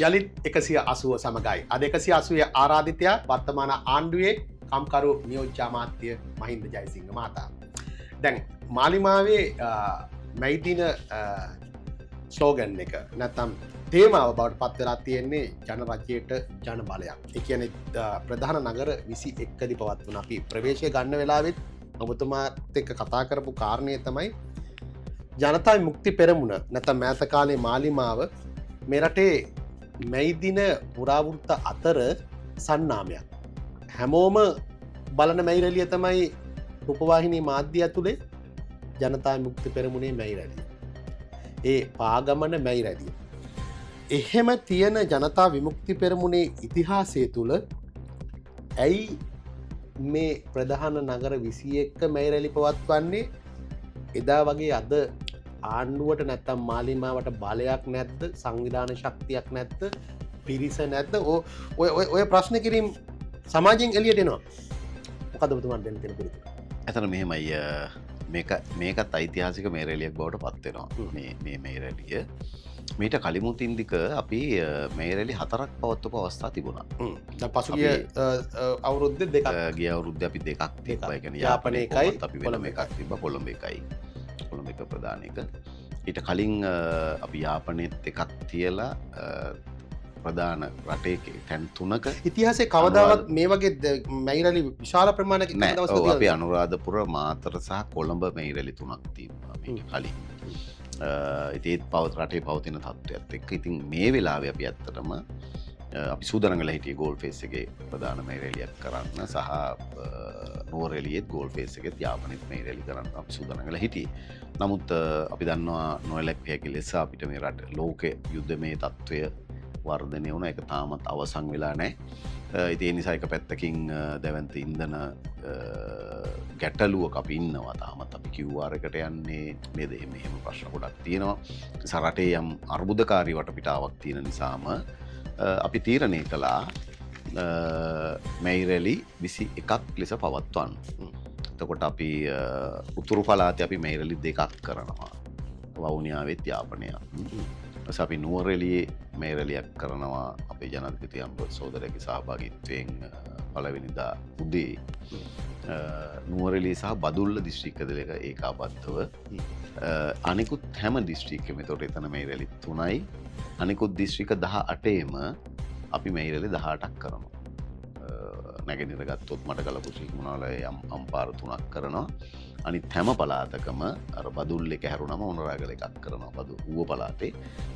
A: යළිත් 180 සමගයි. අද 180 ආරාධිතයා වර්තමාන ආණ්ඩුවේ කම්කරු නියෝජ්‍ය අමාත්‍ය මහින්ද ජයසිංහ මහතා. දැන් මාලිමාවේ මැයිදින ස්ලෝගන් එක නැත්නම් තේමාව බවට පත් වෙලා තියෙන්නේ ජන රජයට ජන බලයක්. ඒ කියන්නේ ප්‍රධාන නගර 21 දී පවත්වන අපි ප්‍රවේශය ගන්න වෙලාවෙත් ඔබතුමාත් එක්ක කතා කරපු කාරණය තමයි ජනතා විමුක්ති පෙරමුණ නැත්නම් මෑත කාලේ මාලිමාව මේ රටේ මැයිදින පුරාවෘත්ත අතර සන්නාමයක්. හැමෝම බලන මැයි රැළිය තමයි රූපවාහිනී මාධ්‍ය ඇතුලේ ජනතා විමුක්ති පෙරමුණේ මැයි රැළිය. ඒ පාගමන මැයි රැළිය. එහෙම තියෙන ජනතා විමුක්ති පෙරමුණේ ඉතිහාසය තුළ ඇයි මේ ප්‍රධාන නගර 21 මැයි රැලි පවත්වන්නේ? එදා වගේ අද ආණ්ඩුවට නැත්තම් මාලිමාවට බලයක් නැද්ද? සංවිධාන ශක්තියක් නැද්ද? පිරිස නැද්ද? ඔය ප්‍රශ්න කිරීම් සමාජයෙන් එළියට එනවා. මොකද ඔබතුමාට දෙන්න තියෙන පිළිතුර?
B: ඇත්තට මෙහෙමයි, මේකත් ඓතිහාසික මේ රැළියක් බවට පත් වෙනවා. මේ මේ රැළිය මීට කලිමුත් ඉන්දික අපි මේ රැලි 4ක් පවත්වපු අවස්ථා තිබුණා.
A: දැන් පසුගිය අවුරුද්දේ දෙකක්.
B: ගිය අවුරුද්දේ අපි දෙකක් තිබ්බා. ඒ කියන්නේ
A: යාපනය
B: යාපනය
A: එකයි,
B: කොහොමත් අපි වෙනම
A: කොළඹ
B: එකක් තිබ්බා, කොළඹ එකයි. කොළඹ එක ප්‍රධාන එක. ඊට කලින් අපි යාපනයේත් එකක් තියලා ප්‍රධාන රටේ තැන් තුනක
A: ඉතිහාසයේ කවදාවත් මේ වගේ මැයි රැලි විශාල ප්‍රමාණයක
B: නෑ.
A: දවස්
B: ඔව්, අපි
A: තියලා
B: අනුරාධපුර, මාතර සහ කොළඹ මැයි රැලි තුනක් තිබ්බා මීට කලින්. ඉතින් ඒත් රටේ පවතින තත්ත්වයක් එක්ක ඉතින් මේ වෙලාවේ අපි ඇත්තටම අපි සූදානම් වෙලා හිටියේ ගෝල් ෆේස් එකේ ප්‍රධාන මැයි රැලියක් කරන්න සහ නුවරඑළියෙත් ගෝල් ෆේස් එකෙත් යාපනයේත් මැයි රැලි කරන්න අපි සූදානම් වෙලා හිටියේ. නමුත් අපි දන්නවා නොයලක් හැකි ලෙස අපිට මේ රට ලෝක යුද්ධමය තත්ත්වය වර්ධනය වුණා. ඒක තාමත් අවසන් වෙලා නැහැ. ඉතින් ඒ නිසා එක පැත්තකින් දැවැන්ත ඉන්ධන ගැටලුවක අපි ඉන්නවා. තාමත් අපි QR එකට යන්නේ නේද? එහෙම ප්‍රශ්න ගොඩක් තියෙනවා. ඒ නිසා රටේ යම් අර්බුදකාරී වටපිටාවක් තියෙන නිසාම අපි තීරණය කළා මැයි රැලි 21ක් ලෙස පවත්වන්න. එතකොට අපි උතුරු පළාතේ අපි මැයි රැලි දෙකක් කරනවා. වවුනියාවෙත් යාපනයත්. ඊට පස්සේ අපි නුවරඑළියේ මැයි රැලියක් කරනවා අපේ ජනාධිපති අම්බ සහෝදරයාගේ සහභාගීත්වයෙන් පළවෙනිදා උදේ. නුවරඑළිය සහ බදුල්ල දිස්ත්‍රික්ක දෙක ඒකාබද්ධව. අනිකුත් හැම දිස්ත්‍රික්කෙම එතකොට එතන මැයි රැලි 3යි. අනිකුත් දිස්ත්‍රික්ක 18ේම අපි මැයි රැලි 18ක් කරනවා. නැගෙනහිර ගත්තොත් මට ගලපු ශ්‍රී කුමනාලය අම්පාර 3ක් කරනවා. අනිත් හැම පළාතකම අර බදුල්ල එක හැරුණම මොනරාගල එකක් කරනවා බදු ඌව පළාතේ.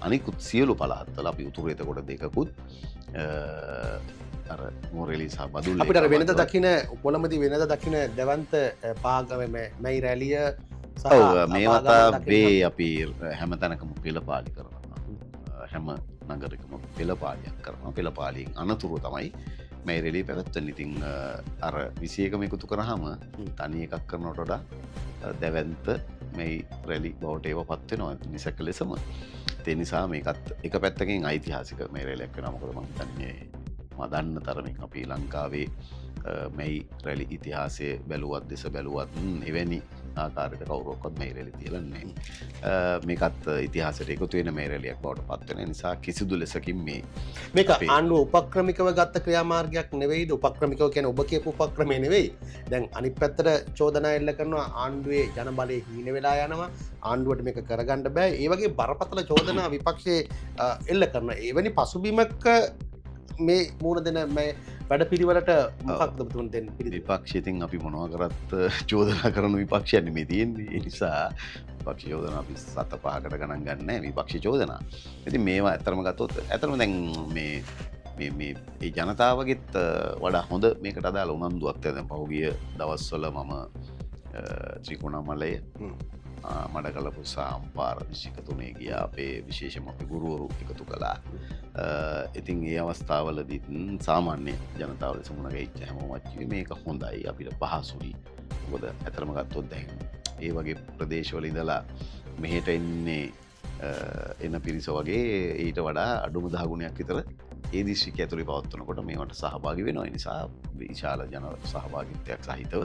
B: අනිකුත් සියලු පළාත්වල අපි උතුරේ එතකොට දෙකකුත් අර නුවරඑළිය සහ බදුල්ල
A: අපිට අර වෙනද
B: ඒකාබද්ධව.
A: දකින කොළඹදී වෙනද දකින දැවන්ත පාගම මැයි රැලිය සහ
B: ඔව්, මේ
A: අපාගම
B: වතාවේ
A: දකින
B: අපි හැම තැනකම පෙළපාලි කරනවා. හැම නගරයකම පෙළපාලියක් කරනවා. පෙළපාලියෙන් අනතුරුව තමයි මැයි රැලිය පැවැත්වෙන්නේ. ඉතින් අර 21ම එකතු කරාම තනි එකක් කරනවට වඩා දැවැන්ත මැයි රැලි බවට ඒවා පත් වෙනවා නිසැක ලෙසම. ඒ නිසා මේකත් එක පැත්තකින් ඓතිහාසික මැයි රැලියක් වෙනවා. මොකද මං හිතන්නේ මා දන්න තරමින් අපි ලංකාවේ මැයි රැලි ඉතිහාසය බැලුවත් දෙස බැලුවත් එවැනි ආකාරයට කවුරුවක්වත් මේ රැලි තියලා නැහැ. මේකත් ඉතිහාසයට එකතු වෙන මේ රැලියක් බවට පත් වෙන නිසා කිසිදු ලෙසකින්
A: මේක ආණ්ඩුව උපක්‍රමිකව ගත්ත ක්‍රියාමාර්ගයක් නෙවෙයිද? උපක්‍රමිකව කියන්නේ ඔබ කියපු උපක්‍රමය නෙවෙයි. දැන් අනිත් පැත්තට චෝදනා එල්ල කරනවා ආණ්ඩුවේ ජන බලය හීන වෙලා යනවා, ආණ්ඩුවට මේක කරගන්න බෑ. ඒ වගේ බරපතල චෝදනා විපක්ෂයේ එල්ල කරනවා. එවැනි පසුබිමක මේ මූණ දෙන මේ වැඩපිළිවෙලට මොකක්ද ඔබතුමන් දෙන්න පිළිතුර?
B: විපක්ෂ ඉතින් අපි මොනවා කරත් චෝදනා කරන විපක්ෂයක් නෙමෙයි තියෙන්නේ. ඒ නිසා විපක්ෂ චෝදනා අපි සත පහකට ගණන් ගන්න නෑ විපක්ෂ චෝදනා. ඉතින් මේවා ඇත්තටම ගත්තොත් ඇත්තටම දැන් මේ මේ මේ ඒ ජනතාවගෙත් වඩා හොඳ මේකට අදාළ උනන්දුවක් තියෙනවා. දැන් පහුගිය දවස්වල මම ත්‍රිකුණාමලය මඩකලපුව අම්පාර දිස්ත්‍රික්ක තුනේ ගියා. අපේ විශේෂයෙන්ම අපේ ගුරුවරු එකතු කළා. ඉතින් ඒ අවස්ථාවලදීත් සාමාන්‍ය ජනතාව ලෙස මුණ ගැහිච්ච හැමෝම කිව්වේ මේක හොඳයි, අපිට පහසුයි. මොකද ඇත්තටම ගත්තොත් දැන් ඒ වගේ ප්‍රදේශවල ඉඳලා මෙහෙට එන්නේ එන පිරිස වගේ ඊට වඩා අඩුම 10 ගුණයක් විතර ඒ දිස්ත්‍රික්කය ඇතුලේ පවත්වනකොට මේවට සහභාගී වෙනවා. ඒ නිසා විශාල ජන සහභාගීත්වයක් සහිතව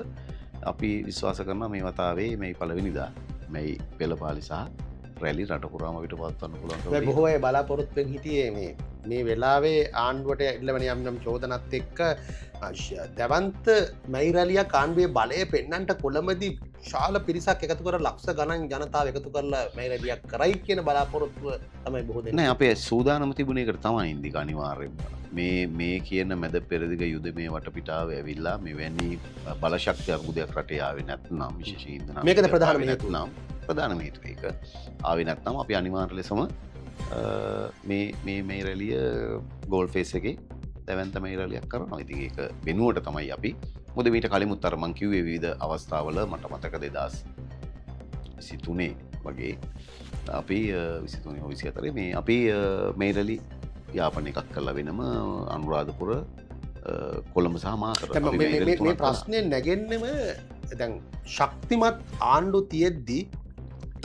B: අපි විශ්වාස කරනවා මේ වතාවේ මේ පළවෙනිදා මේ පෙළපාලි සහ රැලි රට පුරාම අපිට පවත්වන්න පුළුවන්.
A: දැන් බොහෝ අය බලාපොරොත්තු වෙන් හිටියේ මේ වෙලාවේ ආණ්ඩුවට එල්ලවන යම් යම් චෝදනත් එක්ක දැවන්ත මැයි රැලියක් ආණ්ඩුවේ බලය පෙන්වන්නට කොළඹදී විශාල පිරිසක් එකතු කරලා ලක්ෂ ගණන් ජනතාව එකතු කරලා මැයි රැලියක් කරයි කියන බලාපොරොත්තුව තමයි බොහෝ දෙනා.
B: නෑ, අපේ සූදානම තිබුණ එකට තමයි ඉන්දික අනිවාර්යයෙන්ම. මේ කියන මැද පෙරදිග යුද මේ වටපිටාව ඇවිල්ලා මෙවැනි බලශක්ති අර්බුදයක් රටේ ආවේ නැත්නම්, විශේෂයෙන් ඉන්ධන
A: මේකද ප්‍රධානම හේතුව?
B: නැත්නම් ප්‍රධානම හේතුව ඒක. ආවේ නැත්නම් අපි අනිවාර්ය ලෙසම මේ මේ මේ රැලිය ගෝල් ෆේස් එකේ දැවැන්ත මේ රැලියක් කරනවා. ඉතින් ඒක වෙනුවට තමයි අපි, මොකද මීට කලිමුත් අර මං කිව්වේ විවිධ අවස්ථාවල මට මතක 2023 වගේ අපි 23 හෝ 24 මේ අපි මේ රැලි යාපන එකක් කළා වෙනම අනුරාධපුර, කොළඹ සහ මාතර.
A: මේ ප්‍රශ්නේ නැගෙන්නෙම දැන් ශක්තිමත් ආණ්ඩු තියෙද්දි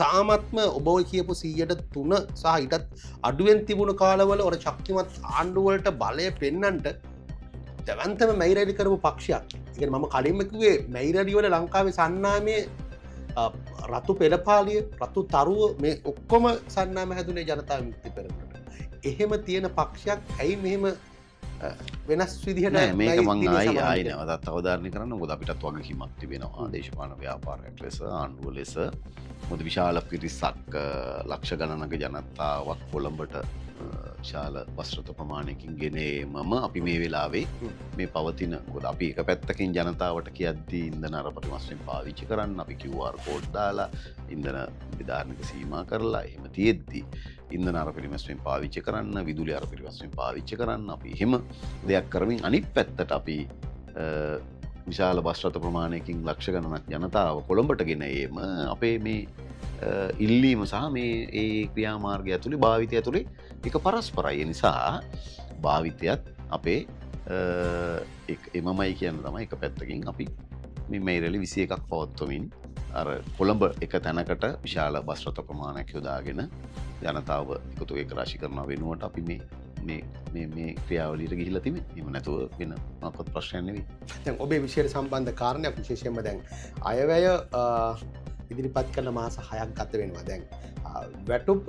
A: තාමත්ම ඔබ ඔය කියපු 103 සහ ඊටත් අඩුවෙන් තිබුණු කාලවල ඔර ශක්තිමත් ආණ්ඩු වලට බලය පෙන්වන්නට දැවැන්තම මැයි රැලි කරපු පක්ෂයක්. ඒ කියන්නේ මම කලින්ම කිව්වේ මැයි රැලි වල ලංකාවේ සන්නාමයේ රතු පෙළපාලිය, රතු තරුව මේ ඔක්කොම සන්නාම හැදුනේ ජනතා විමුක්ති පෙරමුණට. එහෙම තියෙන පක්ෂයක් ඇයි මෙහෙම වෙනස් විදිහට?
B: නෑ, මේක මං ආයි නැවතත් අවධාරණය කරන්න. මොකද අපිටත් වගකීමක් තිබෙනවා දේශපාලන ව්‍යාපාරයක් ලෙස, ආණ්ඩුව ලෙස. මොකද විශාල පිරිසක්, ලක්ෂ ගණනක ජනතාවක් කොළඹට විශාල වස්ත්‍රත ප්‍රමාණයකින් ගෙන ඒමම අපි මේ වෙලාවේ මේ පවතින, මොකද අපි එක පැත්තකින් ජනතාවට කියද්දී ඉන්ධන අර පරිමස්යෙන් පාවිච්චි කරන්න අපි QR code දාලා ඉන්ධන විධානක සීමා කරලා එහෙම තියෙද්දි ඉන්ධන අර පරිමස්යෙන් පාවිච්චි කරන්න, විදුලි අර පරිමස්යෙන් පාවිච්චි කරන්න අපි එහෙම දෙයක් කරමින් අනිත් පැත්තට අපි විශාල බස් රථ ප්‍රමාණයකින් ලක්ෂ ගණනක් ජනතාව කොළඹට ගෙන ඒම අපේ මේ ඉල්ලීම සහ මේ ඒ ක්‍රියාමාර්ගය ඇතුලේ භාවිතය ඇතුලේ එක පරස්පරයි. ඒ නිසා භාවිතයත් අපේ එමමයි කියන තමයි එක පැත්තකින් අපි මේ මැයි රැලි 21ක් පවත්වමින් අර කොළඹ එක තැනකට විශාල බස් රථ ප්‍රමාණයක් යොදාගෙන ජනතාව එකතු එක් රාශි කරන වෙනුවට අපි මේ මේ මේ මේ ක්‍රියාවලියට ගිහිල්ලා තිබෙන්නේ. එහෙම නැතුව වෙන මොකක්වත් ප්‍රශ්නයක් නෙවෙයි.
A: දැන් ඔබේ විෂයට සම්බන්ධ කාරණයක් විශේෂයෙන්ම දැන් අයවැය ඉදිරිපත් කරන මාස 6ක් ගත වෙනවා. දැන් වැටුප්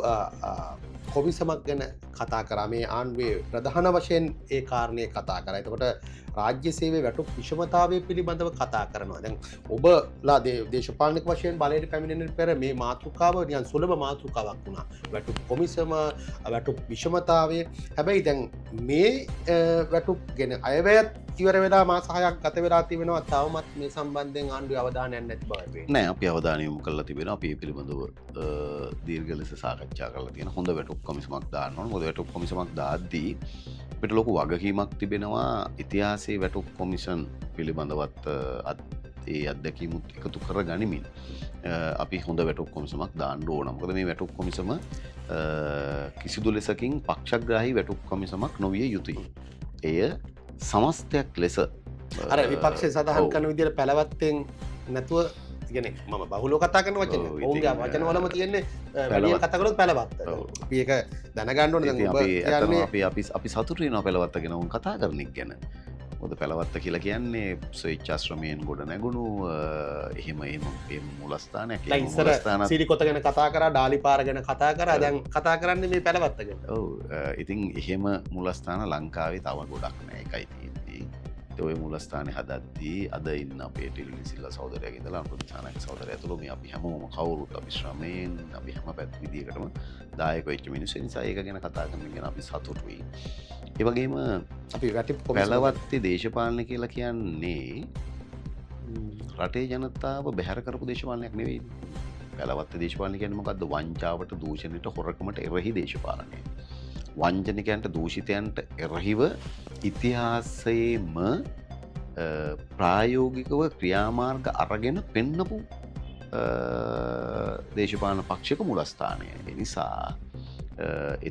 A: කොමිසමක් ගැන කතා කරා. මේ ආණ්ඩුවේ ප්‍රධාන වශයෙන් ඒ කාරණේ කතා කරා. එතකොට රාජ්‍ය සේවයේ වැටුප් විෂමතාවය පිළිබඳව කතා කරනවා. දැන් ඔබලා දේශපාලනික වශයෙන් බලයට පැමිණෙන්න පෙර මේ මාතෘකාව නිකන් සුලභ මාතෘකාවක් වුණා. වැටුප් කොමිසම, වැටුප් විෂමතාවය. හැබැයි දැන් මේ වැටුප් ගැන අයවැයත් ඉවර වෙලා මාස 6ක් ගත වෙලා තිබෙනවා. තවමත් මේ සම්බන්ධයෙන් ආණ්ඩුවේ අවධානයක් නැති බව පේනවා.
B: නෑ, අපි අවධානය යොමු කරලා තිබෙනවා. අපි ඒ පිළිබඳව දීර්ඝ ලෙස සාකච්ඡා කරලා තියෙනවා. හොඳ වැටුප් කොමිසමක් දාන්න ඕන. මොකද වැටුප් කොමිසමක් දාද්දී අපිට ලොකු වගකීමක් තිබෙනවා. ඉතිහාසයේ වැටුප් කොමිෂන් පිළිබඳවත් ඒ අත්දැකීමුත් එකතු කර ගනිමින් අපි හොඳ වැටුප් කොමිසමක් දාන්න ඕන. මොකද මේ වැටුප් කොමිසම කිසිදු ලෙසකින් පක්ෂග්‍රාහී වැටුප් කොමිසමක් නොවිය යුතුයි. එය සමස්තයක් ලෙස
A: අර විපක්ෂය සඳහන් කරන විදිහට පැලවත්තෙන් නැතුව, කියන්නේ මම බහුලව කතා කරන වචන. ඔවුන්ගේ වචනවලම තියෙන්නේ වැඩියෙන් කතා කරොත් පැලවත්ත. අපි ඒක දැනගන්න ඕනේ. දැන් ඔබ කියන්නේ
B: අපි අපි අපි සතුටු වෙනවා පැලවත්ත ගැන ඔවුන් කතා කරන එක ගැන. මොකද පැලවත්ත කියලා කියන්නේ ස්වේච්ඡාශ්‍රමයෙන් ගොඩ නැගුණු එහෙම එහෙම එහෙම මූලස්ථානයක්.
A: දැන් ඉස්සර සිරිකොත ගැන කතා කරා, ඩාලිපාර ගැන කතා කරා, දැන් කතා කරන්නේ මේ පැලවත්ත ගැන.
B: ඔව්, ඉතින් එහෙම මූලස්ථාන ලංකාවේ තව ගොඩක් නෑ, ඒකයි තියෙන්නේ. ඔය මූලස්ථානේ හදද්දී අද ඉන්න අපේ ටිලිනි සිල්වා සහෝදරයාගේ ඉඳලා අනුර දිසානායක සහෝදරයා ඇතුළු මේ අපි හැමෝම කවුරුත් අපි ශ්‍රමයෙන් අපි හැම පැත් විදියකටම දායක වෙච්ච මිනිස්සු නිසා ඒක ගැන කතා කරන ගැන අපි සතුටුයි. ඒ වගේම
A: අපි
B: පැලවත්තේ දේශපාලන කියලා කියන්නේ රටේ ජනතාව බැහැර කරපු දේශපාලනයක් නෙවෙයි. පැලවත්තේ දේශපාලන කියන්නේ මොකද්ද? වංචාවට, දූෂණයට, හොරකමට එරෙහි දේශපාලනය. වංචනිකයන්ට, දූෂිතයන්ට එරෙහිව ඉතිහාසයේම ප්‍රායෝගිකව ක්‍රියාමාර්ග අරගෙන පෙන්නපු දේශපාලන පක්ෂයක මූලස්ථානය. ඒ නිසා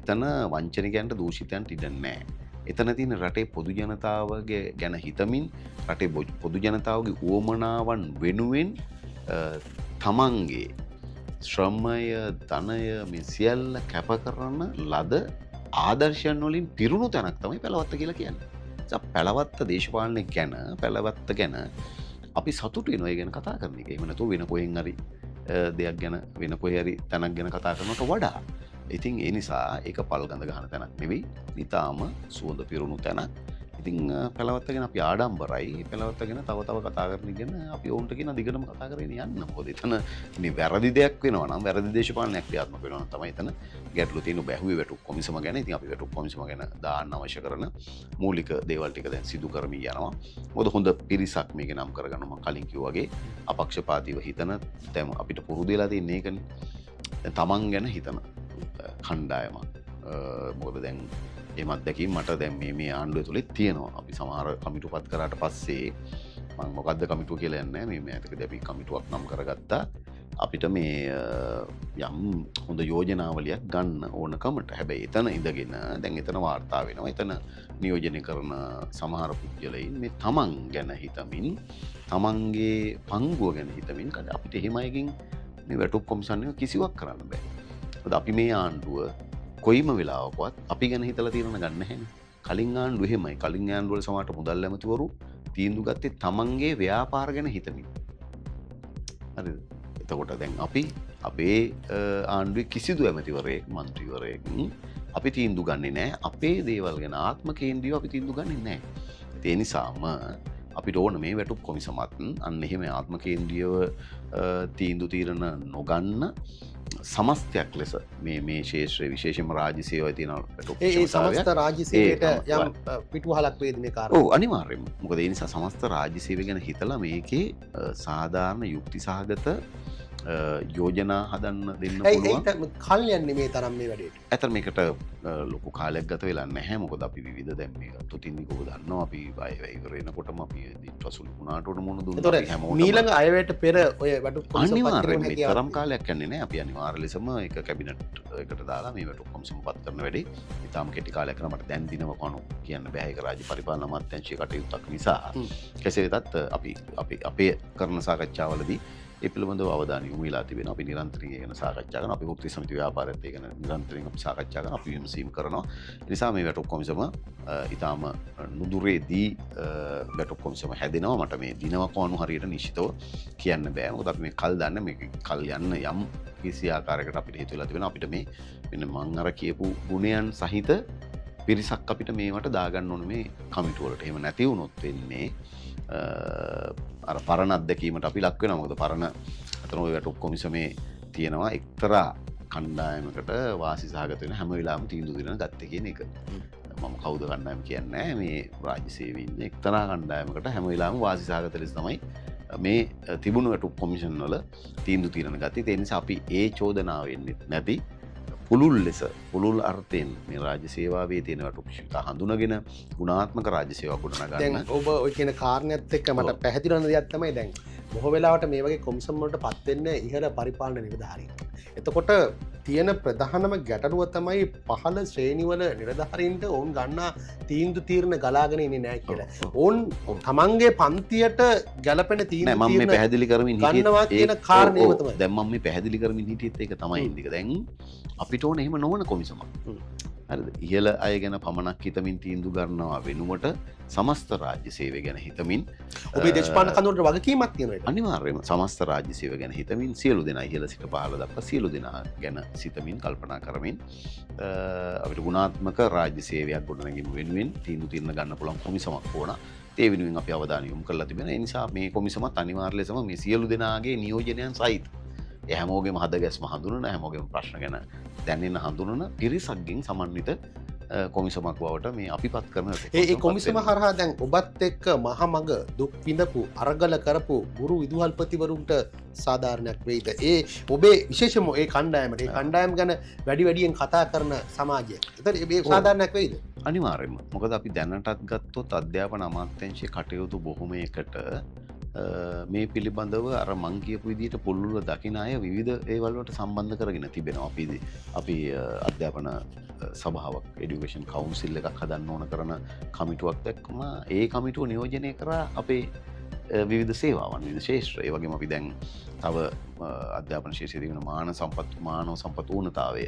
B: එතන වංචනිකයන්ට, දූෂිතයන්ට ඉඩ නැහැ. එතන තියෙන රටේ පොදු ජනතාවගේ ගැන හිතමින්, රටේ පොදු ජනතාවගේ උවමනාවන් වෙනුවෙන් තමන්ගේ ශ්‍රමය, ධනය මේ සියල්ල කැප කරන ලද ආදර්ශයන් වලින් පිරුණු තැනක් තමයි පැලවත්ත කියලා කියන්නේ. පැලවත්ත දේශපාලනය ගැන, පැලවත්ත ගැන අපි සතුටු වෙනවා ඒ ගැන කතා කරන එක. එහෙම නැතුව වෙන කොහෙන් හරි දෙයක් ගැන, වෙන කොහේ හරි තැනක් ගැන කතා කරනවට වඩා. ඉතින් ඒ නිසා ඒක පල් ගඳ ගහන තැනක් නෙවෙයි, නිතාම සුවඳ පිරුණු තැනක්. ඉතින් පැලවත්ත ගැන අපි ආඩම්බරයි. පැලවත්ත ගැන තව තව කතා කරන ගැන අපි ඔවුන්ට කියන දිගටම කතා කරගෙන යන්න. මොකද එතන මේ වැරදි දෙයක් වෙනවා නම්, වැරදි දේශපාලනයක් ක්‍රියාත්මක වෙනවා නම් තමයි එතන ගැටලු තියෙන. ඔබ ඇහුවේ වැටුප් කොමිසම ගැන. ඉතින් අපි වැටුප් කොමිසම ගැන දාන්න අවශ්‍ය කරන මූලික දේවල් ටික දැන් සිදු කරමින් යනවා. මොකද හොඳ පිරිසක් මේක නම් කරගන්න මම කලින් කිව්වා වගේ අපක්ෂපාතීව හිතන, දැන් අපිට පුරුදු වෙලා තියෙන ඒකනේ. දැන් තමන් ගැන හිතන කණ්ඩායමක්. මොකද දැන් එහෙම අත්දැකීම් මට දැන් මේ ආණ්ඩුව තුළෙත් තියෙනවා. අපි සමහර කමිටු පත් කරාට පස්සේ මං මොකද්ද කමිටුව කියලා යන්නේ නැහැ. මේ මෑතකදී අපි කමිටුවක් නම් කරගත්තා. අපිට මේ යම් හොඳ යෝජනාවලියක් ගන්න ඕනකමට. හැබැයි එතන ඉඳගෙන දැන් එතන වාර්තා වෙනවා. එතන නියෝජනය කරන සමහර පුද්ගලයින් මේ තමන් ගැන හිතමින්, තමන්ගේ පංගුව ගැන හිතමින් අපිට එහෙම අයකින් මේ වැටුප් කොමිසම් එක කිසිවක් කරන්න බෑ. මොකද අපි මේ ආණ්ඩුව කොයිම වෙලාවකවත් අපි ගැන හිතලා තීරණ ගන්න නැහැනේ. කලින් ආණ්ඩුව එහෙමයි. කලින් ආණ්ඩුවල සමහරට මුදල් ඇමතිවරු තීන්දුව ගත්තේ තමන්ගේ ව්‍යාපාර ගැන හිතමින්. හරිද? එතකොට දැන් අපි අපේ ආණ්ඩුවේ කිසිදු ඇමතිවරයෙක්, මන්ත්‍රීවරයෙක් අපි තීන්දුව ගන්නෙ නෑ. අපේ දේවල් ගැන ආත්ම කේන්ද්‍රීයව අපි තීන්දුව ගන්නෙ නෑ. ඒ නිසාම අපිට ඕන මේ වැටුප් කොමිසමත් අන්න එහෙම ආත්ම කේන්ද්‍රීයව තීන්දුව තීරණ නොගන්න සමස්තයක් ලෙස මේ ශේෂ්ත්‍රයේ විශේෂයෙන්ම රාජ්‍ය සේවාවේ තියෙන වැටුප්
A: ඒ සමස්ත රාජ්‍ය සේවයට යම් පිටුවහලක් වේද මේ කාරණා?
B: ඔව්, අනිවාර්යයෙන්ම. මොකද ඒ නිසා සමස්ත රාජ්‍ය සේවය ගැන හිතලා මේකේ සාධාරණ යුක්ති සහගත යෝජනා හදන්න දෙන්න පුළුවන්.
A: කල් යන්නේ මේ තරම් මේ වැඩේට?
B: ඇත්තට මේකට ලොකු කාලයක් ගත වෙලා නැහැ. මොකද අපි විවිධ දැන් මේ ගත්තොත් ඉන්නේ කොහොමද දන්නවා. අපි අය ඉවර වෙනකොටම අපි දිට්වසුල් වුණාට උඩ මොන දුන්නා අපි හැමෝටම.
A: මීළඟ අයවැයට පෙර ඔය වැටුප් කොමිසම පත්
B: අනිවාර්යයෙන්ම මේ තරම් කාලයක් යන්නේ නැහැ. අපි අනිවාර්ය ලෙසම ඒක කැබිනට් එකට දාලා මේ වැටුප් කොමිසම පත් කරන වැඩේ ඉතාම කෙටි කාලයක් කරා. මට දැන් දිනව කොණු කියන්න බෑ. ඒක රාජ්‍ය පරිපාලන අමාත්‍යාංශයේ කටයුත්තක් නිසා. කෙසේ වෙතත් අපි අපේ කරන සාකච්ඡාවලදී ඒ පිළිබඳව අවධානය යොමු වෙලා තිබෙනවා. අපි නිරන්තරයෙන් ඒ ගැන සාකච්ඡා කරනවා. අපි වෘත්තීය සමිති ව්‍යාපාරයත් ඒ ගැන නිරන්තරයෙන් අපි සාකච්ඡා කරනවා. අපි විමසීම් කරනවා. ඒ නිසා මේ වැටුප් කොමිසම ඉතාම නුදුරේදී වැටුප් කොමිසම හැදෙනවා. මට මේ දිනවකවානු හරියට නිශ්චිතව කියන්න බෑ. මොකද අපි මේ කල් දන්නේ මේක කල් යන්න යම් කිසි ආකාරයකට අපිට හේතු වෙලා තිබෙනවා. අපිට මේ මෙන්න මං අර කියපු ගුණයන් සහිත පිරිසක් අපිට මේවට දාගන්න ඕනේ මේ කමිටුව වලට. එහෙම නැති වුණොත් වෙන්නේ අර පරණ අත්දැකීමට අපි ලක් වෙනවා. මොකද පරණ අතන ඔය වැටුප් කොමිසමේ තියෙනවා එක්තරා කණ්ඩායමකට වාසි සහගත වෙන හැම වෙලාවෙම තීන්දුව දෙන ගත්තේ කියන එක. මම කවුද කණ්ඩායම කියන්නේ නැහැ. මේ රාජ්‍ය සේවයේ ඉන්න එක්තරා කණ්ඩායමකට හැම වෙලාවෙම වාසි සහගත ලෙස තමයි මේ තිබුණු වැටුප් කොමිෂන් වල තීන්දුව తీරන ගත්තේ. ඒ නිසා අපි ඒ චෝදනාව එන්නේ නැති පුළුල් ලෙස පුළුල් අර්ථයෙන් මේ රාජ්‍ය සේවාවේ තියෙන වැටුප් ශිතා හඳුනගෙන ගුණාත්මක රාජ්‍ය සේවා ගොඩනගන්න.
A: දැන් ඔබ ඔය කියන කාරණයත් එක්ක මට පැහැදිලි වෙන දෙයක් තමයි දැන් බොහෝ වෙලාවට මේ වගේ කොමිසම් වලට පත් වෙන්නේ ඉහළ පරිපාලන නිලධාරීන්. එතකොට තියෙන ප්‍රධානම ගැටලුව තමයි පහළ ශ්‍රේණිවල නිලධාරීන්ට ඔවුන් ගන්නා තීන්දුව තීරණ ගලාගෙන ඉන්නේ නැහැ කියලා. ඔවුන් තමන්ගේ පන්තියට ගැලපෙන තීන්දුව
B: නෑ, මම මේ පැහැදිලි කරමින් හිටියෙත්
A: ගන්නවා කියන කාරණේම තමයි.
B: දැන් මම මේ පැහැදිලි කරමින් හිටියෙත් ඒක තමයි ඉන්දික. දැන් අපිට ඕන එහෙම නොවන කොමිසමක්. හරිද? ඉහළ අය ගැන පමණක් හිතමින් තීන්දුව ගන්නවා වෙනුවට සමස්ත රාජ්‍ය සේවය ගැන හිතමින්
A: ඔබේ දේශපාලන කඳවුරට වගකීමක් තියෙනවා ඒක.
B: අනිවාර්යයෙන්ම සමස්ත රාජ්‍ය සේවය ගැන හිතමින් සියලු දෙනා ඉහළ සිට පහළ දක්වා සියලු දෙනා ගැන සිතමින් කල්පනා කරමින් අපිට ගුණාත්මක රාජ්‍ය සේවයක් ගොඩනැගීම වෙනුවෙන් තීන්දුව తీරන ගන්න පුළුවන් කොමිසමක් ඕන. ඒ වෙනුවෙන් අපි අවධානය යොමු කරලා තිබෙනවා. ඒ නිසා මේ කොමිසමත් අනිවාර්ය ලෙසම මේ සියලු දෙනාගේ නියෝජනයන් සහිත ඒ හැමෝගෙම හදගැස්ම හඳුනන, හැමෝගෙම ප්‍රශ්න ගැන දැනෙන හඳුනන පිරිසක්ගෙන් සමන්විත කොමිසමක් බවට මේ අපි පත් කරන
A: ඒ කොමිසම හරහා දැන් ඔබත් එක්ක මහමග දුක් විඳපු අරගල කරපු ගුරු විදුහල්පතිවරුන්ට සාධාරණයක් වෙයිද? ඒ ඔබේ විශේෂම ඒ කණ්ඩායමට, ඒ කණ්ඩායම ගැන වැඩි වැඩියෙන් කතා කරන සමාජය. ඒතර ඒ සාධාරණයක් වෙයිද?
B: අනිවාර්යයෙන්ම. මොකද අපි දැනටත් ගත්තොත් අධ්‍යාපන අමාත්‍යාංශයේ කටයුතු බොහොමයකට මේ පිළිබඳව අර මං කියපු විදිහට පුළුල්ව දකින අය විවිධ ඒවල් වලට සම්බන්ධ කරගෙන තිබෙනවා. අපි අධ්‍යාපන සභාවක්, එඩියුකේෂන් කවුන්සිල් එකක් හදන්න ඕන කරන කමිටුවක් දැක්කම ඒ කමිටුව නියෝජනය කරා අපේ විවිධ සේවාවන්, විවිධ ශේෂ්ත්‍ර. ඒ වගේම අපි දැන් තව අධ්‍යාපන ශේෂ්ත්‍රයේ තියෙන මානව සම්පත් ඌනතාවය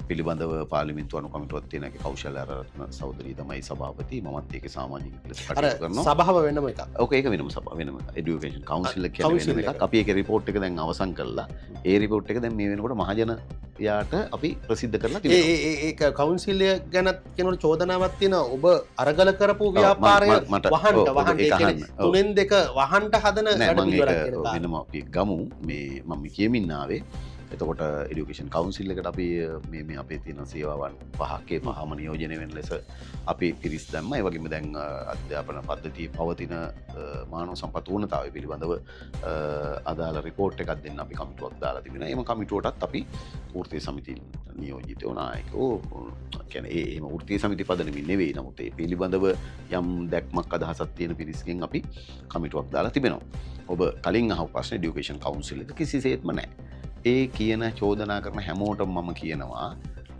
B: පිළිබඳව පාර්ලිමේන්තු අනු කමිටුවක් තියෙන එකේ කෞශල්‍ය ආරත්න සහෝදරිය තමයි සභාපති. මමත් ඒකේ සමාජික ලෙස කටයුතු කරනවා.
A: සභාව වෙනම එකක්.
B: ඔක ඒක වෙනම සභාව, වෙනම එඩියුකේෂන් කවුන්සිල් එක කියන්නේ වෙනම එකක්. අපි ඒකේ රිපෝට් එක දැන් අවසන් කළා. ඒ රිපෝට් එක දැන් මේ වෙනකොට මහජන යාට අපි ප්‍රසිද්ධ කරලා තිබෙනවා.
A: ඒ කවුන්සිල් එක ගැන කෙනෙකුට චෝදනාවක් තියෙනවා. ඔබ අරගල කරපු ව්‍යාපාරය වහන්න, ඒ කියන්නේ තුනෙන් දෙක වහන්න හදන වැඩ පිළිවෙලක් කියන කාරණා.
B: වෙනම අපි ගමු. මේ මම කියමින් ආවේ. එතකොට එඩියුකේෂන් කවුන්සිල් එකට අපි මේ අපේ තියෙන සේවාවන් පහක්, ඒ පහම නියෝජනය වෙන ලෙස අපි පිරිස් දැම්මා. ඒ වගේම දැන් අධ්‍යාපන පද්ධතියේ පවතින මානව සම්පත් ඌනතාවය පිළිබඳව අදාළ රිපෝට් එකක් දෙන්න අපි කමිටුවක් දාලා තිබෙනවා. එම කමිටුවටත් අපි වෘත්තීය සමිති නියෝජිතයෝ, නායකයෝ, කියන්නේ ඒ එහෙම වෘත්තීය සමිති පදනමින් නෙවෙයි. නමුත් ඒ පිළිබඳව යම් දැක්මක් අදහසක් තියෙන පිරිස්ගෙන් අපි කමිටුවක් දාලා තිබෙනවා. ඔබ කලින් අහපු ප්‍රශ්නේ එඩියුකේෂන් කවුන්සිල් එක කිසිසේත්ම නැහැ. ඒ කියන චෝදනා කරන හැමෝටම මම කියනවා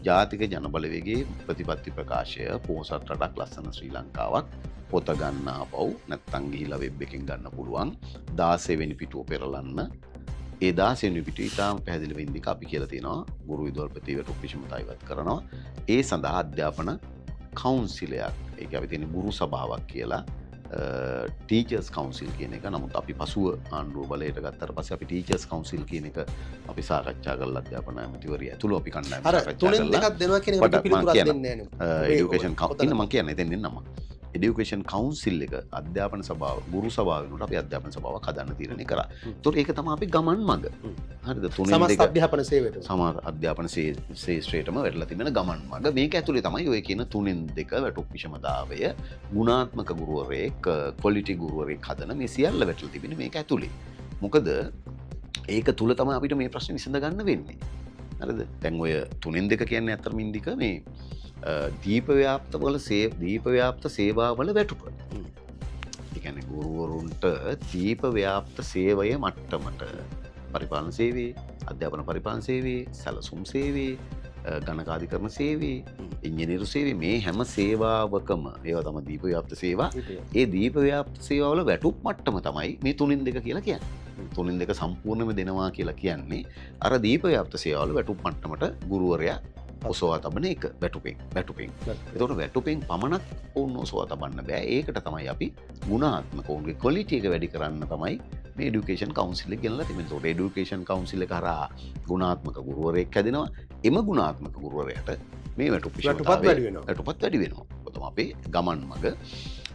B: ජාතික ජනබලවේගයේ ප්‍රතිපත්ති ප්‍රකාශය, පොහොසත් රටක්, ලස්සන ශ්‍රී ලංකාවක්, පොත ගන්න ආපහු නැත්තම් ගිහිලා වෙබ් එකෙන් ගන්න පුළුවන්. 16 වෙනි පිටුව පෙරලන්න. ඒ 16 වෙනි පිටුව ඉතාම පැහැදිලිව ඉන්දික අපි කියලා තියෙනවා ගුරු විදුහල්පති වැටුප් විෂමතා ඉවත් කරනවා. ඒ සඳහා අධ්‍යාපන කවුන්සිලයක්, ඒක අපි තියෙන ගුරු සභාවක් කියලා, ටීචර්ස් කවුන්සිල් කියන එක. නමුත් අපි පසුව ආණ්ඩුව බලයට ගත්තට පස්සේ අපි ටීචර්ස් කවුන්සිල් කියන එක අපි සාකච්ඡා කරලා අධ්‍යාපන ඇමතිවරිය ඇතුළු අපි කණ්ඩායම සාකච්ඡා
A: කරලා තුනෙන් දෙකක් දෙනවා කියන එකට පිළිතුරක් දෙන්නේ නැහැ
B: නේ. එඩියුකේෂන් කවුන්සිල් මම කියන්නේ එතෙන් එන්නම. එඩියුකේෂන් කවුන්සිල් එක අධ්‍යාපන සභාව, ගුරු සභාව වෙනුවට අපි අධ්‍යාපන සභාවක් හදන්න තීරණය කරා. ඒතකොට ඒක තමයි අපි ගමන් මඟ. හරිද?
A: තුනෙන් දෙක සමස්ත අධ්‍යාපන සේවයටම,
B: සමස්ත අධ්‍යාපන ශේෂ්ත්‍රයටම වැටලා තිබෙන ගමන් මඟ. මේක ඇතුලේ තමයි ඔය කියන තුනෙන් දෙක වැටුප් විෂමතාවය, ගුණාත්මක ගුරුවරයෙක්, ක්වොලිටි ගුරුවරයෙක් හදන මේ සියල්ල වැටලා තිබෙන්නේ මේක ඇතුලේ. මොකද ඒක තුල තමයි අපිට මේ ප්‍රශ්නේ විසඳ ගන්න වෙන්නේ. හරිද? දැන් ඔය තුනෙන් දෙක කියන්නේ ඇත්තටම ඉන්දික මේ දීප ව්‍යාප්ත සේවාවල වැටුප. ඒ කියන්නේ ගුරුවරුන්ට දීප ව්‍යාප්ත සේවය මට්ටමට පරිපාලන සේවයේ, අධ්‍යාපන පරිපාලන සේවයේ, සැලසුම් සේවයේ, ගණකාධිකරණ සේවයේ, ඉංජිනේරු සේවයේ, මේ හැම සේවාවකම ඒවා තමයි දීප ව්‍යාප්ත සේවා. ඒ දීප ව්‍යාප්ත සේවාවල වැටුප් මට්ටම තමයි මේ තුනෙන් දෙක කියලා කියන්නේ. තුනෙන් දෙක සම්පූර්ණයෙන්ම දෙනවා කියලා කියන්නේ අර දීප ව්‍යාප්ත සේවාවල වැටුප් මට්ටමට ගුරුවරයා ඔසවා තබන එක, වැටුපෙන්. එතකොට වැටුපෙන් පමණක් ඔවුන් ඔසවා තබන්න බෑ. ඒකට තමයි අපි ගුණාත්මක ඔවුන්ගේ ක්වොලිටි එක වැඩි කරන්න තමයි මේ එඩියුකේෂන් කවුන්සිල් එක ගෙනලා තිබෙන්නේ. එතකොට එඩියුකේෂන් කවුන්සිල් එක හරහා ගුණාත්මක ගුරුවරයෙක් හැදෙනවා. එම ගුණාත්මක ගුරුවරයාට මේ වැටුප්
A: වැඩි වෙනවා.
B: වැටුපත් වැඩි වෙනවා. ඔක තමයි අපේ ගමන් මඟ.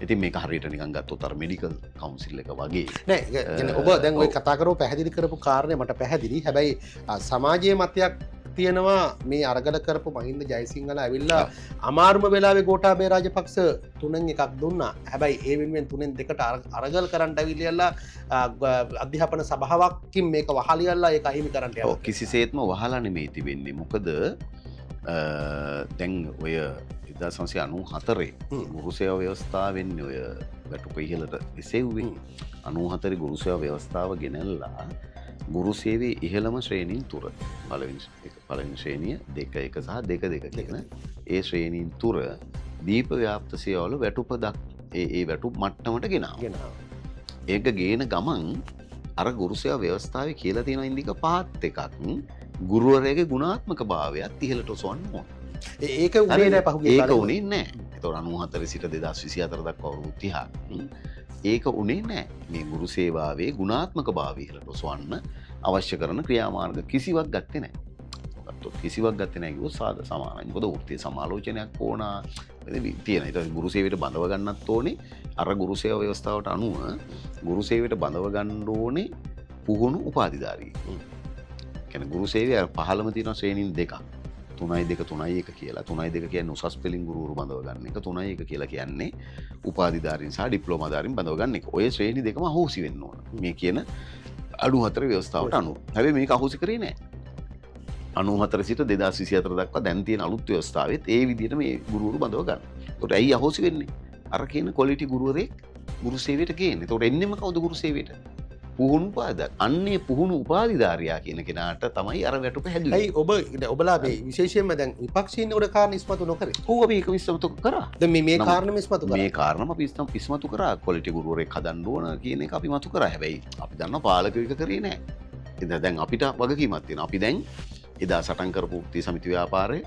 B: ඉතින් මේක හරියට නිකන් ගත්තොත් අර මෙඩිකල් කවුන්සිල් එක වගේ.
A: නෑ, ඒ ඔබ දැන් ඔය කතා කරව පැහැදිලි කරපු කාරණේ මට පැහැදිලි. හැබැයි සමාජයේ මතයක් තියෙනවා මේ අරගල කරපු මහින්ද ජයසිංහලා ඇවිල්ලා අමාරුම වෙලාවේ ගෝඨාභය රාජපක්ෂ තුනෙන් එකක් දුන්නා. හැබැයි ඒ වෙනුවෙන් තුනෙන් දෙකට අරගල කරන්න ඇවිල්ලා අධ්‍යාපන සභාවකින් මේක වහලියලා ඒක අහිමි කරන්න යනවා.
B: ඔව්, කිසිසේත්ම වහලා නෙමෙයි තිබෙන්නේ. මොකද දැන් ඔය 1994 ගුරු සේවා ව්‍යවස්ථාව වෙන්නේ ඔය වැටුප ඉහළට එසෙව්වේ. 94 ගුරු සේවා ව්‍යවස්ථාව ගෙනල්ලා ගුරු සේවයේ ඉහළම ශ්‍රේණීන් තුර, පළවෙනි ශ්‍රේණිය, 2 1 සහ 2 2 කියන ඒ ශ්‍රේණීන් තුර දීප ව්‍යාප්ත සේවාවල වැටුප ඒ වැටුප් මට්ටමට ගෙනාවා. ඒක ගේන ගමන් අර ගුරු සේවා ව්‍යවස්ථාවේ කියලා තියෙන ඉන්දික පහත් එකක් ගුරුවරයාගේ ගුණාත්මක භාවයත් ඉහළට ඔසවන්න ඕන.
A: ඒක උනේ නෑ පහුගිය
B: කාලේ. ඒක උනේ නෑ. ඒතකොට 94 සිට 2024 දක්වා අවුරුදු 30ක් ඒක උනේ නෑ. මේ ගුරු සේවාවේ ගුණාත්මක භාවය ඉහළට ඔසවන්න අවශ්‍ය කරන ක්‍රියාමාර්ග කිසිවක් ගත්තේ නෑ. ගත්තොත් කිසිවක් ගත්තේ නෑ කිව්වොත් සාද සමානයි. මොකද වෘත්තීය සමාලෝචනයක් ඕන තියෙන. ඊට පස්සේ ගුරු සේවයට බඳව ගන්නත් ඕනේ. අර ගුරු සේවා ව්‍යවස්ථාවට අනුව ගුරු සේවයට බඳව ගන්න ඕනේ පුහුණු උපාධිධාරී. කියන්නේ ගුරු සේවය අර පහළම තියෙන ශ්‍රේණීන් දෙකක්. 3යි 2 3යි 1 කියලා. 3යි 2 කියන්නේ උසස් පෙළින් ගුරුවරු බඳව ගන්න එක. 3යි 1 කියලා කියන්නේ උපාධිධාරීන් සහ ඩිප්ලෝමාධාරීන් බඳව ගන්න එක. ඔය ශ්‍රේණි දෙකම අහෝසි වෙන්න ඕන. මේ කියන 94 ව්‍යවස්ථාවට අනුව. හැබැයි මේක අහෝසි කරේ නෑ. 94 සිට 2024 දක්වා දැන් තියෙන අලුත් ව්‍යවස්ථාවෙත් ඒ විදිහට මේ ගුරුවරු බඳව ගන්න. ඒකට ඇයි අහෝසි වෙන්නේ? අර කියන ක්වොලිටි ගුරුවරයෙක් ගුරු සේවයට ගේන්නේ. ඒකට එන්නෙම කවුද ගුරු සේවයට? පුහුණු උපාධිධාරී. අන්නේ පුහුණු උපාධිධාරියා කියන කෙනාට තමයි අර වැටුප හැදුවේ.
A: ඇයි ඔබ ඔබලා මේ විශේෂයෙන්ම දැන් විපක්ෂයේ ඉන්නකොට කාරණා ඉස්මතු නොකරේ?
B: ඔව් අපි ඒක ඉස්මතු කරා.
A: දැන් මේ කාරණා ඉස්මතු කරා.
B: මේ කාරණාම අපි ඉස්මතු කරා. ක්වොලිටි ගුරුවරයෙක් හදන්න ඕන කියන එක අපි මතු කරා. හැබැයි අපි දන්නවා පාලකයෝ එක කරේ නෑ. ඉතින් දැන් අපිට වගකීමක් තියෙනවා. අපි දැන් එදා සටන් කරපු වෘත්තීය සමිති ව්‍යාපාරය,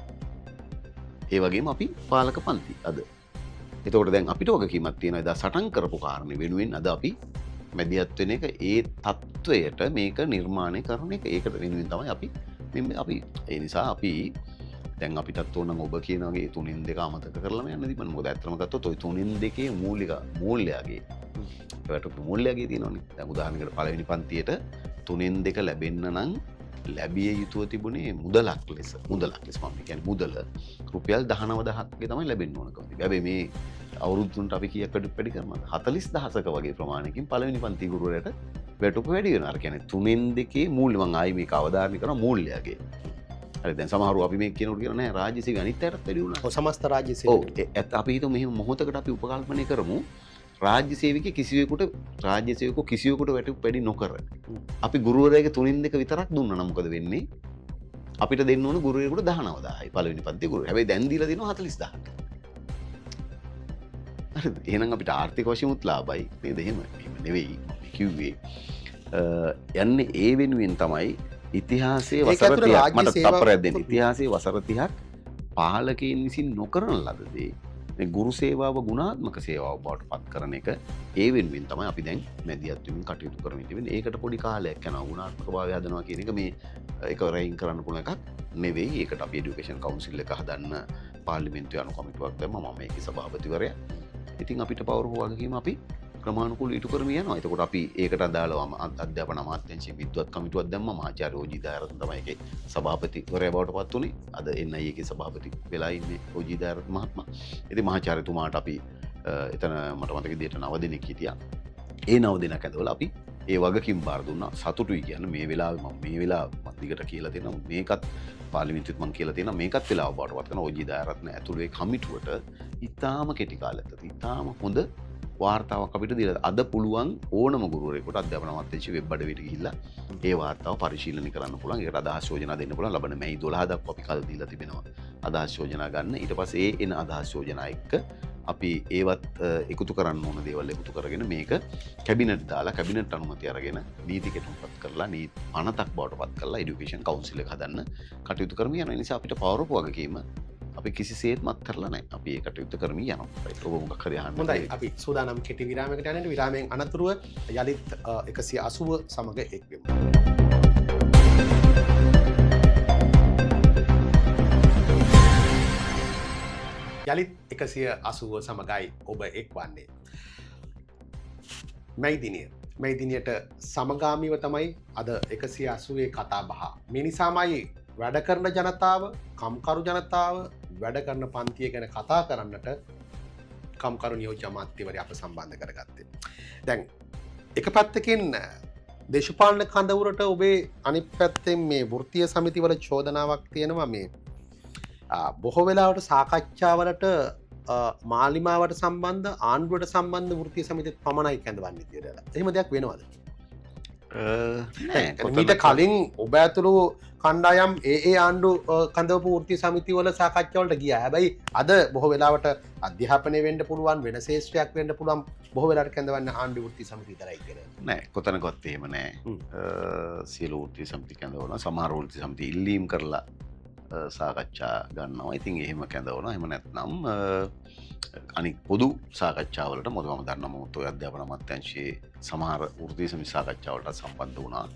B: ඒ වගේම අපි පාලක පන්ති අද. එතකොට දැන් අපිට වගකීමක් තියෙනවා එදා සටන් කරපු කාරණේ වෙනුවෙන් අද අපි මැදිහත් වෙන එක, ඒ තත්ත්වයට මේක නිර්මාණය කරන එක, ඒකට වෙනුවෙන් තමයි අපි අපි ඒ නිසා අපි දැන් අපිටත් ඕන නම් ඔබ කියන වගේ 3න් 2 අමතක කරලාම යන්න තිබුණා. මොකද ඇත්තටම ගත්තොත් ඔය 3න් 2 මූලික මූල්‍යගේ වැටුපු මූල්‍යගේ තියෙනවනේ. දැන් උදාහරණයකට පළවෙනි පන්තියට 3න් 2 ලැබෙන්න නම් ලැබිය යුතුව තිබුණේ මුදලක් ලෙස, මුදලක් ලෙස මම කියන්නේ මුදල රුපියල් 19,000ක් වගේ තමයි ලැබෙන්න ඕනකම තිබ්බේ. හැබැයි මේ අවුරුදු තුනට අපි කීයක් වැඩි කරනවද? 40,000ක වගේ ප්‍රමාණයකින් පළවෙනි පන්ති ගුරුවරයාට වැටුප වැඩි වෙනවා. අර කියන්නේ 3න් 2 මූල්‍ය මං ආයි මේක අවධාරණය කරනවා මූල්‍යගේ. හරි, දැන් සමහරව අපි මේක කියනකොට කියනවා නෑ රාජ්‍ය සේවය අනිත් අයටත් වැඩි වුණා.
A: ඔව්, සමස්ත රාජ්‍ය සේවය.
B: ඔව්, ඇත්ත අපි හිතමු මෙහෙම මොහොතකට අපි උපකල්පනය කරමු රාජ්‍ය සේවකයෙක් කිසිවෙකුට රාජ්‍ය සේවකෝ කිසිවෙකුට වැටුප් වැඩි නොකර අපි ගුරුවරයාගේ 3න් 2 විතරක් දුන්නා නම් මොකද වෙන්නේ? අපිට දෙන්න ඕන ගුරුවරයෙකුට 19,000යි පළවෙනි පන්ති ගුරුවරයා. හැබැයි දැන් දීලා දෙනවා 40,000ක්. හරිද? එහෙනම් අපිට ආර්ථික වශයෙන් උත් ලාභයි නේද? එහෙම එහෙම නෙවෙයි මම කිව්වේ. යන්නේ ඒ වෙනුවෙන් තමයි ඉතිහාසයේ වසර 30ක් මට තප්පරයක් දෙන්න. ඉතිහාසයේ වසර 30ක් පාලකයන් විසින් නොකරන ලද දේ මේ ගුරු සේවාව ගුණාත්මක සේවාව බවට පත් කරන එක, ඒ වෙනුවෙන් තමයි අපි දැන් මැදිහත් වෙමින් කටයුතු කරමින් තිබෙන්නේ. ඒකට පොඩි කාලයක් යනවා. ගුණාත්මක භාවය හදනවා කියන එක මේ එක රැයින් කරන්න පුළුවන් එකක් නෙවෙයි. ඒකට අපි එඩියුකේෂන් කවුන්සිල් එක හදන්න පාර්ලිමේන්තුවේ අනුකමිටුවක් දැම්මා. මම ඒකේ සභාපතිවරයා. ඉතින් අපිට පවරපු වගකීම අපි ක්‍රමානුකූලව ඉටු කරමින් යනවා. එතකොට අපි ඒකට අදාළවම අධ්‍යාපන අමාත්‍යාංශයේ විද්වත් කමිටුවක් දැම්මා. මහාචාර්ය ඕජී දායරත්න තමයි ඒකේ සභාපතිවරයා බවට පත් වුණේ. අද NIA එකේ සභාපති වෙලා ඉන්නේ ඕජී දායරත්න මහත්මයා. ඉතින් මහාචාර්යතුමාට අපි එතන මට මතක විදිහට 9 දෙනෙක් හිටියා. ඒ 9 දෙනෙක් ඇඳවලා අපි ඒ වගකීම් බාර දුන්නා. සතුටුයි කියන්නේ මේ වෙලාවේ මම මේ වෙලාව මම දිගට කියලා දෙනවා. මේකත් පාර්ලිමේන්තුවෙත් මම කියලා තියෙනවා. මේකත් වෙලාව බවට පත් කරන ඕජී දායරත්න ඇතුළු ඒ කමිටුවට ඉතාම කෙටි කාලයක් ඇතුළත ඉතාම හොඳ වාර්තාවක් අපිට දීලා අද පුළුවන් ඕනම ගුරුවරයෙකුට අධ්‍යාපන අමාත්‍යාංශයේ වෙබ් අඩවියට ගිහිල්ලා ඒ වාර්තාව පරිශීලනය කරන්න පුළුවන්. ඒකට අදහස් යෝජනා දෙන්න පුළුවන්. ලබන මැයි 12 දක්වා අපි කල් දීලා තිබෙනවා අදහස් යෝජනා ගන්න. ඊට පස්සේ ඒ එන අදහස් යෝජනා එක්ක අපි ඒවත් එකතු කරන්න ඕන දේවල් එකතු කරගෙන මේක කැබිනට් දාලා කැබිනට් අනුමැතිය අරගෙන නීති කෙටුම්පත් කරලා නීති පනතක් බවට පත් කරලා එඩියුකේෂන් කවුන්සිල් එක හදන්න කටයුතු කරමින් යනවා. ඒ නිසා අපිට පවරපු වගකීම අපි කිසිසේත්ම අත්හැරලා නැහැ. අපි ඒ කටයුත්ත කරමින් යනවා. රයිට්. ඔබ මොකක් හරි අහන්න.
A: හොඳයි. අපි සූදානම් කෙටි විරාමයකට යන්නට. විරාමයෙන් අනතුරුව යලිත් 180 සමග එක්වෙමු. යලිත් 180 සමගයි ඔබ එක්වන්නේ. මැයි දිනියට සමගාමීව තමයි අද 180 කතා බහ. මේ නිසාමයි වැඩ කරන ජනතාව, කම්කරු ජනතාව, වැඩ කරන පන්තිය ගැන කතා කරන්නට කම්කරු නියෝජ්‍ය අමාත්‍යවරයා අප සම්බන්ධ කරගත්තේ. දැන් එක පැත්තකින් දේශපාලන කඳවුරට ඔබේ අනිත් පැත්තෙන් මේ වෘත්තීය සමිතිවල චෝදනාවක් තියෙනවා මේ බොහෝ වෙලාවට සාකච්ඡාවලට මාලිමාවට සම්බන්ධ ආණ්ඩුවට සම්බන්ධ වෘත්තීය සමිතිත් පමණයි කැඳවන්නේ කියලා. එහෙම දෙයක් වෙනවද? මීට කලින් ඔබ ඇතුළු කණ්ඩායම් ඒ ඒ ආණ්ඩු කඳවපු වෘත්තීය සමිතිවල සාකච්ඡාවලට ගියා. හැබැයි අද බොහෝ වෙලාවට අධ්‍යාපනය වෙන්න පුළුවන්, වෙන ශේෂ්ත්‍රයක් වෙන්න පුළුවන්, බොහෝ වෙලාවට කැඳවන්න ආණ්ඩු වෘත්තීය සමිතිය විතරයි කියලා.
B: නෑ, කොතනකවත් එහෙම නෑ. සියලු වෘත්තීය සමිති කැඳවනවා. සමහර වෘත්තීය සමිති ඉල්ලීම් කරලා සාකච්ඡා ගන්නවා. ඉතින් එහෙම කැඳවනවා. එහෙම නැත්නම් අනික් පොදු සාකච්ඡාවලට, මොකද මම දන්නවා මම ඔය අධ්‍යාපන අමාත්‍යාංශයේ සමහර වෘත්තීය සමිති සාකච්ඡාවලට සම්බන්ධ වුණා.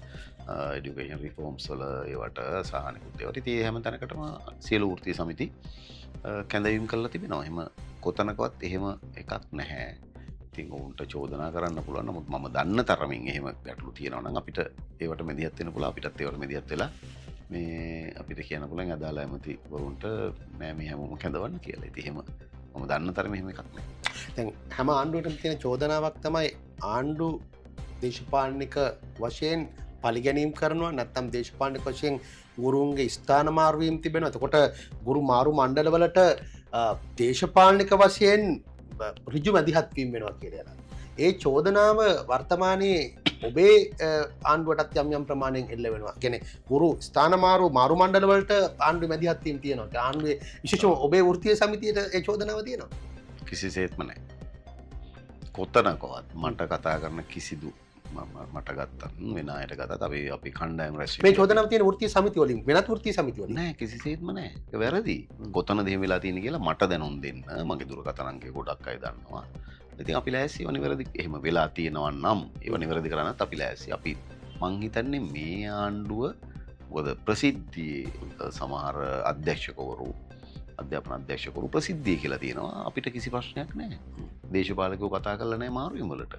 B: එඩියුකේෂන් රිෆෝම්ස් වල ඒවට සහ අනිකුත් ඒවට. ඉතින් ඒ හැම තැනකටම සියලු වෘත්තීය සමිති කැඳවීම් කරලා තිබෙනවා. එහෙම කොතනකවත් එහෙම එකක් නැහැ. ඉතින් ඔවුන්ට චෝදනා කරන්න පුළුවන්. නමුත් මම දන්න තරමින් එහෙම ගැටලු තියෙනවා නම් අපිට ඒවට මැදිහත් වෙන්න පුළුවන්. අපිටත් ඒවට මැදිහත් වෙලා මේ අපිට කියන්න පුළුවන් අදාළ ඇමතිවරුන්ට නෑ මේ හැමෝම කැඳවන්න කියලා. ඉතින් එහෙම මම දන්න තරමේ එහෙම එකක් නෑ.
A: දැන් හැම ආණ්ඩුවකටම තියෙන චෝදනාවක් තමයි ආණ්ඩු දේශපාලනික වශයෙන් පරිගැනීම් කරනවා, නැත්නම් දේශපාලනික වශයෙන් ගුරුන්ගේ ස්ථාන මාරු වීම තිබෙනවා. එතකොට ගුරු මාරු මණ්ඩලවලට දේශපාලනික වශයෙන් ඍජු මැදිහත් වීම වෙනවා කියලා. ඒ චෝදනාව වර්තමානයේ ඔබේ ආණ්ඩුවටත් යම් යම් ප්‍රමාණයෙන් එල්ල වෙනවා. කියන්නේ ගුරු ස්ථාන මාරු මණ්ඩල වලට ආණ්ඩුවේ මැදිහත් වීම තියෙනවා. ඒ ආණ්ඩුවේ විශේෂයෙන්ම ඔබේ වෘත්තීය සමිතියට ඒ චෝදනාව තියෙනවා.
B: කිසිසේත්ම නැහැ. කොතනකවත් මට කතා කරන කිසිදු මට ගත්තත් වෙන අයට ගත්තත් අපි කණ්ඩායම රැස්
A: මේ චෝදනාව තියෙන වෘත්තීය සමිති වලින් වෙනත් වෘත්තීය සමිති වලින්
B: නෑ, කිසිසේත්ම නෑ. ඒක වැරදි. කොතනද එහෙම වෙලා තියෙන්නේ කියලා මට දැනුම් දෙන්න. මගේ දුරකථන අංකය ගොඩක් අය දන්නවා. ඉතින් අපි ලෑස්ති ඒවා නිවැරදි එහෙම වෙලා තියෙනවා නම් ඒවා නිවැරදි කරන්නත් අපි ලෑස්ති. අපි මං හිතන්නේ මේ ආණ්ඩුව මොකද ප්‍රසිද්ධියේ සමහර අධ්‍යක්ෂකවරු අධ්‍යාපන අධ්‍යක්ෂකවරු ප්‍රසිද්ධිය කියලා තියෙනවා. අපිට කිසි ප්‍රශ්නයක් නෑ. දේශපාලකයෝ කතා කරලා නෑ මාරුවීම් වලට.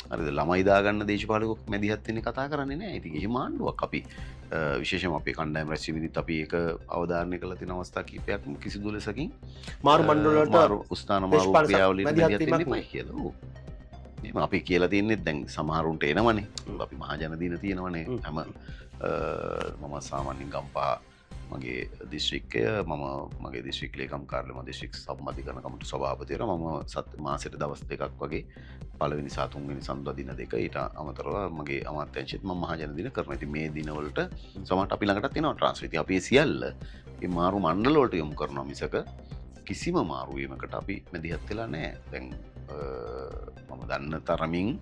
B: හරිද? ළමයි දාගන්න දේශපාලකයෝ මැදිහත් වෙන්නේ කතා කරන්නේ නෑ. ඉතින් එහෙම ආණ්ඩුවක් අපි විශේෂයෙන්ම අපේ කණ්ඩායම රැස්වීමේදීත් අපි ඒක අවධාරණය කරලා තියෙන අවස්ථා කිහිපයක්ම කිසිදු ලෙසකින්
A: මාරු මණ්ඩල වලට
B: මාරු ස්ථාන මාරු
A: දේශපාලන
B: ක්‍රියාවලියට
A: මැදිහත්
B: මැදිහත් වෙන්න
A: වීමක්
B: එපා කියලා. ඔව්. එහෙම අපි කියලා තියෙන්නේ දැන් සමහරුන්ට එනවනේ. අපි මහජන දින තියෙනවනේ. හැම මම සාමාන්‍යයෙන් ගම්පහ මගේ දිස්ත්‍රික්කය, මම මගේ දිස්ත්‍රික් ලේකම් කාර්යාලය, මම දිස්ත්‍රික් සම්බන්ධීකරණ කමිටු සභාපතිවරයා. මම මාසෙට දවස් දෙකක් වගේ පළවෙනි සහ තුන්වෙනි සඳුදා දින දෙක, ඊට අමතරව මගේ අමාත්‍යාංශෙත් මම මහජන දින කරනවා. ඉතින් මේ දිනවලට සමහරට අපි ළඟටත් එනවා ට්‍රාන්ස්ෆර්. ඉතින් අපි ඒ සියල්ල මේ මාරු මණ්ඩල වලට යොමු කරනවා මිසක කිසිම මාරු වීමකට අපි මැදිහත් වෙලා නැහැ. දැන් මම දන්න තරමින්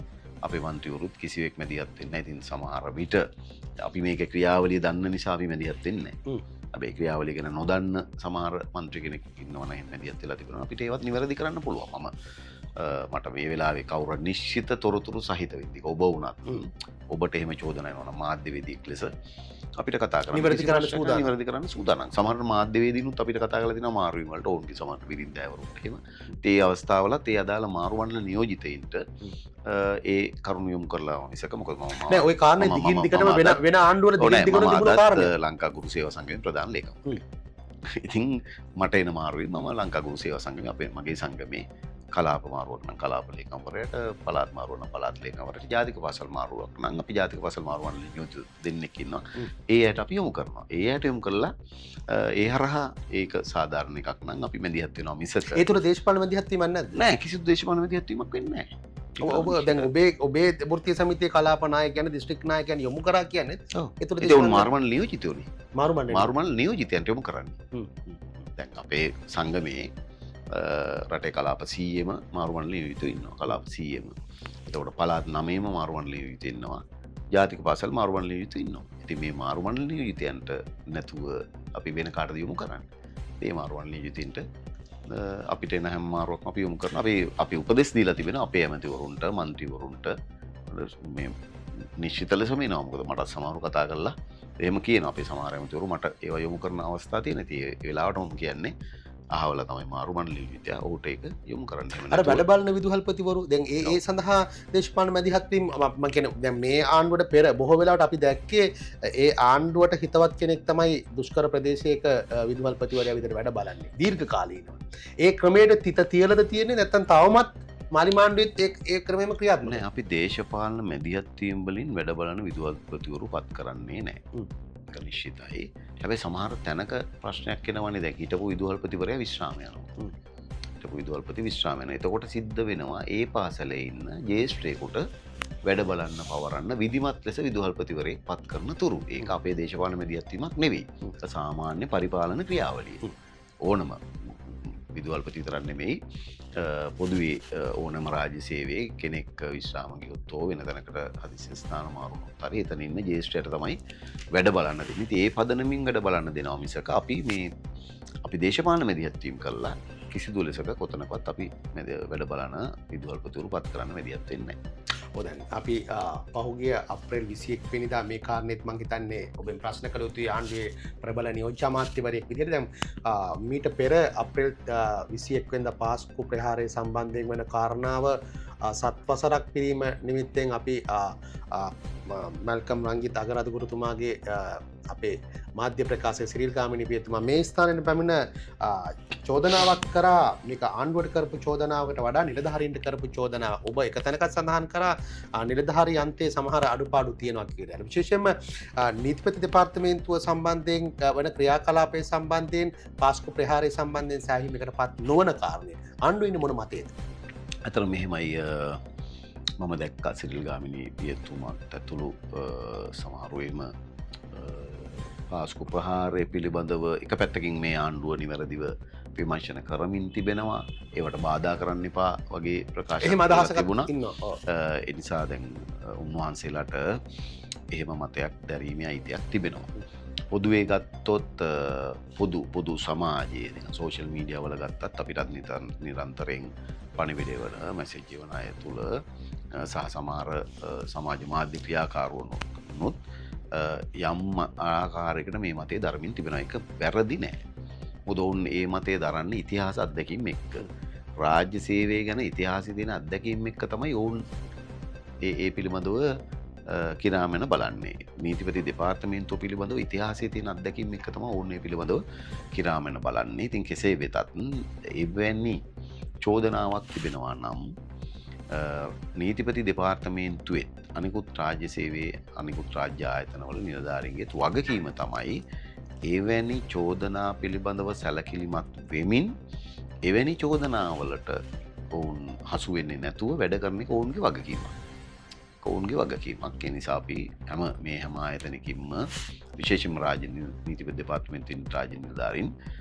B: අපේ මන්ත්‍රීවරුත් කිසිවෙක් මැදිහත් වෙන්නේ නැහැ. ඉතින් සමහර විට අපි මේක ක්‍රියාවලිය දන්න නිසා අපි මැදිහත් වෙන්නේ නැහැ. හැබැයි ක්‍රියාවලිය ගැන නොදන්න සමහර මන්ත්‍රී කෙනෙක් ඉන්නවා නම් එහෙම මැදිහත් වෙලා තිබුණා. අපිට ඒවත් නිවැරදි කරන්න පුළුවන්. මට මේ වෙලාවේ කවුරු නිශ්චිත තොරතුරු සහිත වෙද්දී ඔබ වුණත් ඔබට එහෙම චෝදනා එනවා නම් මාධ්‍යවේදියෙක් ලෙස අපිට කතා කරන්න
A: නිවැරදි
B: කිසි
A: කරන්න
B: ප්‍රශ්නයක් නෑ.
A: සූදානම්.
B: නිවැරදි කරන්න සූදානම්. සමහර මාධ්‍යවේදීනුත් අපිට කතා කරලා තිනවා මාරු වීම වලට ඔවුන්ගේ සමහර බිරින්දෑවරුන්ට එහෙම. ඉතින් ඒ අවස්ථාවලත් ඒ අදාළ මාරු මණ්ඩල නියෝජිතයින්ට ඒ කරුණු යොමු කරලා මිසක මොකද
A: නෑ, ඔය කාරණේ දිගින් දිගටම වෙන ආණ්ඩුවල දිගින් දිගටම
B: මම
A: තිබුණු
B: අදත්,
A: කාරණේ.
B: ලංකා ගුරු සේවා සංඝයෙන් ප්‍රධාන ලේකම්. ඉතින් මට එන මාරු වීම මම ලංකා ගුරු සේවා සංඝයෙන් මගේ සංගමේ කලාප මාරුවක් නම් කලාප ලේකම්වරයාට, පළාත් මාරුවක් නම් පළාත් ලේකම්වරයාට, ජාතික පාසල් මාරුවක් නම් අපි ජාතික පාසල් මාරුවන් නියෝජිත දෙන්නෙක් ඉන්නවා. ඒ අයට අපි යොමු කරනවා. ඒ අයට යොමු කරලා ඒ හරහා ඒක සාධාරණ එකක් නම් අපි මැදිහත් වෙනවා මිසක
A: ඒ තුළ දේශපාලන මැදිහත් වීමක් නැද්ද?
B: නෑ, කිසිදු දේශපාලන මැදිහත් වීමක් වෙන්නේ නෑ.
A: ඔබ දැන් ඔබේ වෘත්තීය සමිතියේ කලාප නායකයන්, දිස්ත්‍රික් නායකයන් යොමු කරා කියන්නේ ඒ තුළ
B: ඉතින් ඔවුන්
A: දේශපාලන
B: මාරු මණ්ඩල නියෝජිතයෝනේ.
A: මාරු මණ්ඩල.
B: මාරු මණ්ඩල නියෝජිතයන්ට යොමු කරන්නේ. දැන් අපේ සංගමේ රටේ කලාප 100ම මාරු මණ්ඩල නියෝජිතයෝ ඉන්නවා. කලාප 100ම. එතකොට පළාත් 9ම මාරු මණ්ඩල නියෝජිතයෝ ඉන්නවා. ජාතික පාසල් මාරු මණ්ඩල නියෝජිතයෝ ඉන්නවා. ඉතින් මේ මාරු මණ්ඩල නියෝජිතයන්ට නැතුව අපි වෙන කාටද යොමු කරන්නේ? මේ මාරු මණ්ඩල නියෝජිතයින්ට අපිට එන හැම මාරුවක්ම අපි යොමු කරනවා. අපි උපදෙස් දීලා තිබෙනවා අපේ ඇමතිවරුන්ට, මන්ත්‍රීවරුන්ට මේ නිශ්චිත ලෙසම එනවා. මොකද මටත් සමහරව කතා කරලා එහෙම කියනවා. අපේ සමහර ඇමතිවරු මට ඒවා යොමු කරන අවස්ථා තියෙන. ඉතින් ඒ වෙලාවට මම කියන්නේ අහවල තමයි මාරු මණ්ඩල නියෝජිතයා, ඔහුට ඒක යොමු කරන්න. එහෙම
A: අර
B: නැතුව
A: වැඩ බලන විදුහල්පතිවරු දැන් ඒ සඳහා දේශපාලන මැදිහත් වීම මම කියන්නේ දැන් මේ ආණ්ඩුවට පෙර බොහෝ වෙලාවට අපි දැක්කේ ඒ ආණ්ඩුවට හිතවත් කෙනෙක් තමයි දුෂ්කර ප්‍රදේශයක විදුහල්පතිවරයා විදිහට වැඩ බලන්නේ දීර්ඝ කාලීනව. ඒ ක්‍රමයට තිත තියලද තියෙන්නේ නැත්නම් තවමත් මාලිමාණ්ඩුවෙත් ඒ ක්‍රමයම ක්‍රියාත්මක?
B: නෑ, අපි දේශපාලන මැදිහත් වීම වලින් වැඩ බලන විදුහල්පතිවරු පත් කරන්නේ නෑ. ඒක නිශ්චිතයි. හැබැයි සමහර තැනක ප්‍රශ්නයක් එනවනේ. දැන් හිටපු විදුහල්පතිවරයා විශ්‍රාම යනවා. හිටපු විදුහල්පති විශ්‍රාම යනවා. එතකොට සිද්ධ වෙනවා ඒ පාසලේ ඉන්න ජ්‍යෙෂ්ඨයෙකුට වැඩ බලන්න පවරන්න විධිමත් ලෙස විදුහල්පතිවරයෙක් පත් කරන තුරු. ඒක අපේ දේශපාලන මැදිහත් වීමක් නෙවෙයි. ඒක සාමාන්‍ය පරිපාලන ක්‍රියාවලිය. ඕනම විදුහල්පති විතරක් නෙමෙයි, පොදුවේ ඕනම රාජ්‍ය සේවයේ කෙනෙක් විශ්‍රාම ගියොත් හෝ වෙන තැනකට හදිසි ස්ථාන මාරු වුණොත් හරි එතන ඉන්න ජ්‍යෙෂ්ඨයට තමයි වැඩ බලන්න දෙන්නේ. ඉතින් ඒ පදනමින් වැඩ බලන්න දෙනවා මිසක අපි මේ අපි දේශපාලන මැදිහත් වීම කළා කිසිදු ලෙසක කොතනකවත් අපි වැඩ බලන විදුහල්පතිවරු පත් කරන්න මැදිහත් වෙන්නේ නැහැ.
A: ඔව්, දැන් අපි පහුගිය අප්‍රේල් 21 වෙනිදා මේ කාරණේත් මං හිතන්නේ ඔබෙන් ප්‍රශ්න කළ යුතුයි ආණ්ඩුවේ ප්‍රබල නියෝජ්‍ය අමාත්‍යවරයෙක් විදිහට. දැන් මීට පෙර අප්‍රේල් 21 වෙනිදා පාස්කු ප්‍රහාරය සම්බන්ධයෙන් වන කාරණාව සත්වසරක් පිරීම නිමිත්තෙන් අපි මැල්කම් රංජිත් අගරාධගුරුතුමාගේ අපේ මාධ්‍ය ප්‍රකාශක සිරිල් ගාමිණී පියතුමා මේ ස්ථානයට පැමිණ චෝදනාවක් කරා. මේක ආණ්ඩුවට කරපු චෝදනාවකට වඩා නිලධාරීන්ට කරපු චෝදනාව. ඔබ එක තැනකත් සඳහන් කරා නිලධාරී අන්තයේ සමහර අඩුපාඩු තියෙනවා කියලා. විශේෂයෙන්ම නීතිපති දෙපාර්තමේන්තුව සම්බන්ධයෙන් වන ක්‍රියාකලාපය සම්බන්ධයෙන් පාස්කු ප්‍රහාරය සම්බන්ධයෙන් සෑහීමකට පත් නොවන කාරණය. ආණ්ඩුවේ ඉන්නේ මොන මතයේද?
B: අතන මෙහෙමයි, මම දැක්කා සිරිල් ගාමිණී පියතුමාත් ඇතුළු සමහරු එහෙම පාස්කු ප්‍රහාරය පිළිබඳව එක පැත්තකින් මේ ආණ්ඩුව නිවැරදිව විමර්ශන කරමින් තිබෙනවා, ඒවට බාධා කරන්න එපා වගේ ප්‍රකාශ
A: එහෙම අදහසක්
B: තිබුණා.
A: ඉන්නවා. ඔව්.
B: ඒ නිසා දැන් උන්වහන්සේලාට එහෙම මතයක් දැරීමේ අයිතියක් තිබෙනවා. පොදුවේ ගත්තොත් පොදු සමාජයේ නිකන් සෝෂල් මීඩියා වල ගත්තත් අපිටත් නිරන්තරයෙන් පණිවිඩය වල මැසේජ් එවන අය තුල සහ සමහර සමාජ මාධ්‍ය ක්‍රියාකාරුවනුත් යම් ආකාරයකට මේ මතය දරමින් තිබෙනවා. ඒක වැරදි නෑ. මොකද ඔවුන් ඒ මතය දරන්නේ ඉතිහාස අත්දැකීම් එක්ක. රාජ්‍ය සේවය ගැන ඉතිහාසයේ තියෙන අත්දැකීම් එක්ක තමයි ඔවුන් ඒ පිළිබඳව කිරාමෙන බලන්නේ. නීතිපති දෙපාර්තමේන්තුව පිළිබඳව ඉතිහාසයේ තියෙන අත්දැකීම් එක්ක තමයි ඔවුන් ඒ පිළිබඳව කිරාමෙන බලන්නේ. ඉතින් කෙසේ වෙතත් එවැනි චෝදනාවක් තිබෙනවා නම් නීතිපති දෙපාර්තමේන්තුවෙත් අනිකුත් රාජ්‍ය සේවයේ අනිකුත් රාජ්‍ය ආයතනවල නිලධාරීන්ගේත් වගකීම තමයි එවැනි චෝදනා පිළිබඳව සැලකිලිමත් වෙමින් එවැනි චෝදනාවලට ඔවුන් හසු වෙන්නේ නැතුව වැඩ කරන එක ඔවුන්ගේ වගකීමක්. ඔවුන්ගේ වගකීමක්. ඒ නිසා අපි මේ හැම ආයතනකින්ම විශේෂයෙන්ම රාජ්‍ය නීතිපති දෙපාර්තමේන්තුවෙන් රාජ්‍ය නිලධාරීන්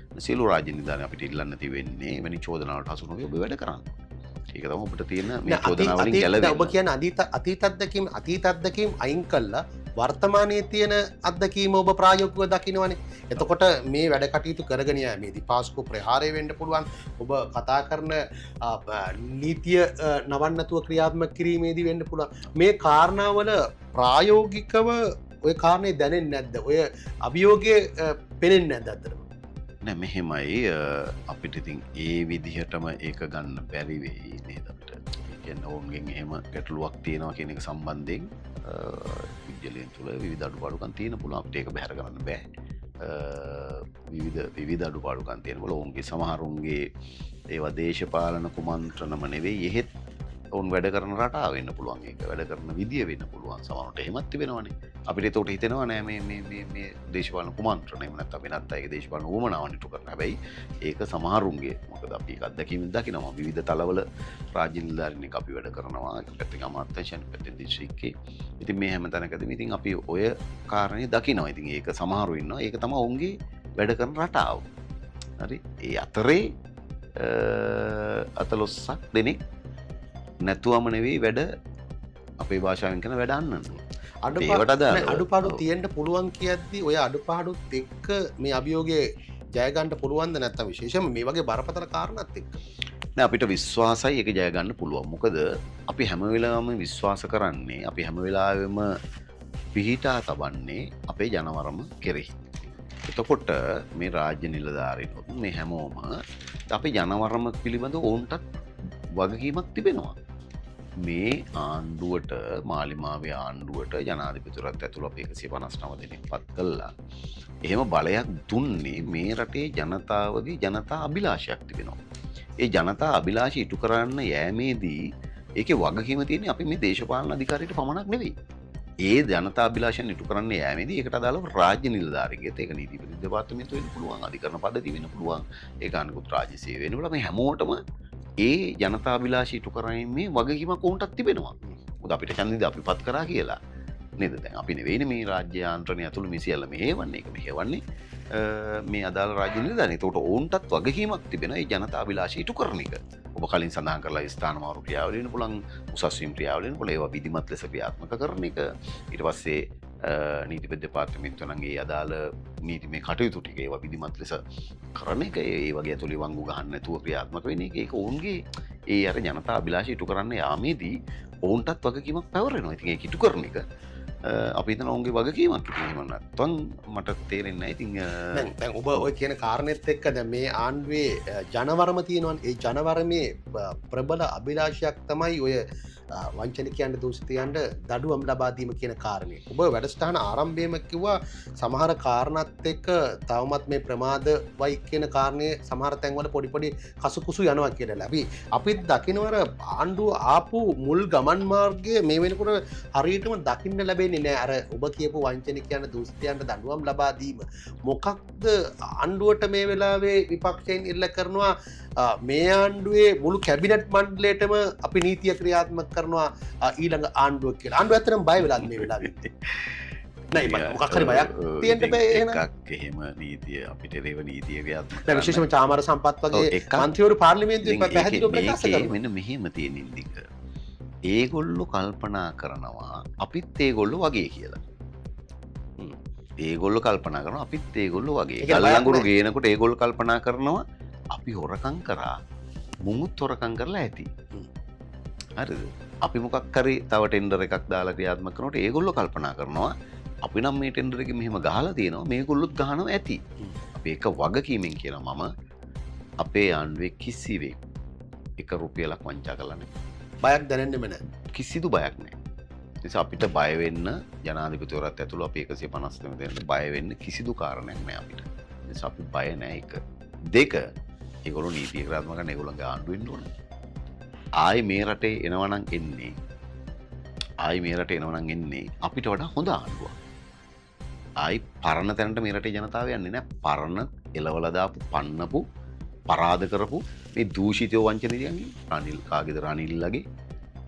B: සියලු රාජ්‍ය නිලධාරීන් අපිට ඉල්ලන්න තිබෙන්නේ එවැනි චෝදනාවලට හසු නොවී ඔබ වැඩ කරන්න. ඒක තමයි ඔබට තියෙන මේ චෝදනාවලින් ගැලවෙන්න.
A: ඔබ කියන්නේ අතීත අත්දැකීම් අයින් කළා වර්තමානයේ තියෙන අත්දැකීම ඔබ ප්‍රායෝගිකව දකිනවනේ. එතකොට මේ වැඩ කටයුතු කරගෙන යෑමේදී පාස්කු ප්‍රහාරය වෙන්න පුළුවන්, ඔබ කතා කරන නීතිය නවන්නතුව ක්‍රියාත්මක කිරීමේදී වෙන්න පුළුවන්. මේ කාරණාවල ප්‍රායෝගිකව ඔය කාරණේ දැනෙන්නේ නැද්ද? ඔය අභියෝගය පෙනෙන්නේ නැද්ද අතරම?
B: නෑ, මෙහෙමයි, අපිට ඉතින් ඒ විදිහටම ඒක ගන්න බැරි වෙයි නේද අපිට. ඒ කියන්නේ ඔවුන්ගෙන් එහෙම ගැටලුවක් තියෙනවා කියන එක සම්බන්ධයෙන් විද්‍යාලයන් තුළ විවිධ අඩුපාඩුකම් තියෙන පුළුවන්. අපිට ඒක බැහැර කරන්න බෑ. විවිධ අඩුපාඩුකම් තියෙන පුළුවන්. ඔවුන්ගේ සමහරුන්ගේ ඒවා දේශපාලන කුමන්ත්‍රණම නෙවෙයි, එහෙත් ඔවුන් වැඩ කරන රටාව වෙන්න පුළුවන්, ඒක වැඩ කරන විදිය වෙන්න පුළුවන්. සමහරවිට එහෙමත් තිබෙනවනේ. අපිට ඒතකොට හිතෙනවා නෑ මේ දේශපාලන කුමන්ත්‍රණ, එහෙම නැත්නම් වෙනත් අයගේ දේශපාලන උවමනාවන් ඉටු කරන. හැබැයි ඒක සමහරුන්ගේ, මොකද අපි ඒක අත්දැකීමෙන් දකිනවා. විවිධ තලවල රාජ්‍ය නිලධාරීන් එක්ක අපි වැඩ කරනවා. එක පැත්තකින් අමාත්‍යාංශ, අනිත් පැත්තෙන් දිස්ත්‍රික්කේ. ඉතින් මේ හැම තැනකදීම ඉතින් අපි ඔය කාරණේ දකිනවා. ඉතින් ඒක සමහරු ඉන්නවා. ඒක තමයි ඔවුන්ගේ වැඩ කරන රටාව. හරි. ඒ අතරේ අතලොස්සක් දෙනෙක් නැතුවම නෙවෙයි වැඩ, අපේ භාෂාවෙන් කියන වැඩ අන්නන්නේ. ඒවට අදාළව.
A: අඩුපාඩු තියෙන්න පුළුවන් කියද්දි ඔය අඩුපාඩුත් එක්ක මේ අභියෝගයේ ජය ගන්න පුළුවන්ද නැත්නම් විශේෂයෙන්ම මේ වගේ බරපතල කාරණාත් එක්ක?
B: නෑ, අපිට විශ්වාසයි ඒක ජය ගන්න පුළුවන්. මොකද අපි හැම වෙලාවෙම විශ්වාස කරන්නේ, අපි හැම වෙලාවෙම පිහිටා තබන්නේ අපේ ජනවරම කෙරෙහි. එතකොට මේ රාජ්‍ය නිලධාරීනොත් මේ හැමෝම අපේ ජනවරම පිළිබඳව ඔවුන්ටත් වගකීමක් තිබෙනවා. මේ ආණ්ඩුවට, මාලිමාවේ ආණ්ඩුවට ජනාධිපතිවරයාත් ඇතුළු අපි එකසිය පනස් නව දෙනෙක් පත් කළා. එහෙම බලයක් දුන්නේ මේ රටේ ජනතාවගේ ජනතා අභිලාෂයක් තිබෙනවා. ඒ ජනතා අභිලාෂ ඉටු කරන්න යෑමේදී ඒකේ වගකීම තියෙන්නේ අපි මේ දේශපාලන අධිකාරියට පමණක් නෙවෙයි. ඒ ජනතා අභිලාෂයන් ඉටු කරන්න යෑමේදී ඒකට අදාළව රාජ්‍ය නිලධාරීන්ගේත්, ඒක නීතිපති දෙපාර්තමේන්තුව වෙන්න පුළුවන්, අධිකරණ පද්ධතිය වෙන්න පුළුවන්, ඒක අනිකුත් රාජ්‍ය සේවය වෙන්න පුළුවන්. මේ හැමෝටම ඒ ජනතා අභිලාෂ ඉටු කරන්නේ වගකීමක් ඔවුන්ටත් තිබෙනවා. මොකද අපිට ඡන්දෙ අපි පත් කරා කියලා නේද? දැන් අපි නෙවෙයිනේ මේ රාජ්‍ය යාන්ත්‍රණය ඇතුළු මේ සියල්ල මෙහෙවන්නේ. ඒක මෙහෙවන්නේ මේ අදාළ රාජ්‍ය නිලධාරීන්. ඒතකොට ඔවුන්ටත් වගකීමක් තිබෙනවා මේ ජනතා අභිලාෂ ඉටු කරන එක. ඔබ කලින් සඳහන් කරලා ස්ථාන මාරු ක්‍රියාවලිය වෙන්න පුළුවන්, උසස් වීම ක්‍රියාවලිය වෙන්න පුළුවන්, ඒවා විධිමත් ලෙස ක්‍රියාත්මක කරන එක. ඊට පස්සේ නීතිපති දෙපාර්තමේන්තුව නම් ඒ අදාළ නීතිමය කටයුතු ටික ඒවා විධිමත් ලෙස කරන එක, ඒ වගේ ඇතුළේ වංගු ගහන්න නැතුව ක්‍රියාත්මක වෙන එක. ඒක ඔවුන්ගේ ඒ අර ජනතා අභිලාෂ ඉටු කරන්න යාමේදී ඔවුන්ටත් වගකීමක් පැවරෙනවා. ඉතින් ඒක ඉටු කරන එක අපි හිතන ඔවුන්ගේ වගකීමක්. ඉතින් එහෙම නැත්නම් මට තේරෙන්නේ නැහැ. ඉතින්
A: දැන් ඔබ ඔය කියන කාරණෙත් එක්ක දැන් මේ ආණ්ඩුවේ ජනවරම තියෙනවනේ. ඒ ජනවරමේ ප්‍රබල අභිලාෂයක් තමයි ඔය වංචනිකයන්ට දූෂිතයන්ට දඩුවම් ලබා දීම කියන කාරණය. ඔබ වැඩසටහන ආරම්භයේම කිව්වා සමහර කාරණත් එක්ක තවමත් මේ ප්‍රමාද වයි කියන කාරණය සමහර තැන්වල පොඩි පොඩි කසුකුසු යනවා කියලා. අපිත් දකින්නවර ආණ්ඩුව ආපු මුල් ගමන් මාර්ගය මේ වෙනකොට හරියටම දකින්න ලැබෙන්නේ නෑ. අර ඔබ කියපු වංචනිකයන්ට දූෂිතයන්ට දඩුවම් ලබා දීම මොකක්ද ආණ්ඩුවට මේ වෙලාවේ විපක්ෂයෙන් ඉල්ල කරනවා මේ ආණ්ඩුවේ මුළු කැබිනට් මණ්ඩලයටම අපි නීතිය ක්‍රියාත්මක කරනවා ඊළඟ ආණ්ඩුව කියලා. ආණ්ඩුව ඇත්තටම බය වෙලාද මේ වෙලාවේ? නෑ මොකක් හරි බයක් තියෙන්න බෑ එහෙනම්.
B: එකක් එහෙම නීතිය අපිට ඒව නීතිය ක්‍රියාත්මක
A: දැන් විශේෂයෙන්ම චාමර සම්පත් වගේ මන්ත්‍රීවරු පාර්ලිමේන්තුවේ පැහැදිලිව ප්‍රකාශ කරනවා.
B: මෙන්න මෙහෙම තියෙන ඉන්දික. ඒගොල්ලෝ කල්පනා කරනවා අපිත් ඒගොල්ලෝ වගේ කියලා. ඒගොල්ලෝ කල්පනා කරනවා අපිත් ඒගොල්ලෝ වගේ. ගල් අඟුරු ගේනකොට ඒගොල්ලෝ කල්පනා කරනවා අපි හොරකම් කරා මුමුත් හොරකම් කරලා ඇති. හරිද? අපි මොකක් හරි තව ටෙන්ඩර් එකක් දාලා ක්‍රියාත්මක කරනකොට ඒගොල්ලෝ කල්පනා කරනවා අපි නම් මේ ටෙන්ඩර් එකේ මෙහෙම ගහලා තියෙනවා මේගොල්ලොත් ගහනවා ඇති. අපි එක වගකීමෙන් කියනවා මම අපේ ආණ්ඩුවේ කිසිවෙක් එක රුපියලක් වංචා කරලා නැහැ.
A: බයක් දැනෙන්නෙම නැහැ.
B: කිසිදු බයක් නැහැ. නිසා අපිට බය වෙන්න ජනාධිපතිවරයාත් ඇතුළු අපි 159 දෙනෙක් බය වෙන්න කිසිදු කාරණයක් නැහැ අපිට. නිසා අපි බය නැහැ එක. දෙක, ඒගොල්ලෝ නීතිය ක්‍රියාත්මක කරන ඒගොල්ලන්ගේ ආණ්ඩුව වෙන්න ඕන. ආයි මේ රටේ එනවනම් එන්නේ ආයි මේ රටේ එනවනම් එන්නේ අපිට වඩා හොඳ ආණ්ඩුවක්. ආයි පරණ තැනට මේ රටේ ජනතාව යන්නේ නැහැ. පරණ එලවලා දාපු පන්නපු පරාද කරපු මේ දූෂිතයෝ වංචනිකයන්ගේ රනිල් කාගේද රනිල්ලගේ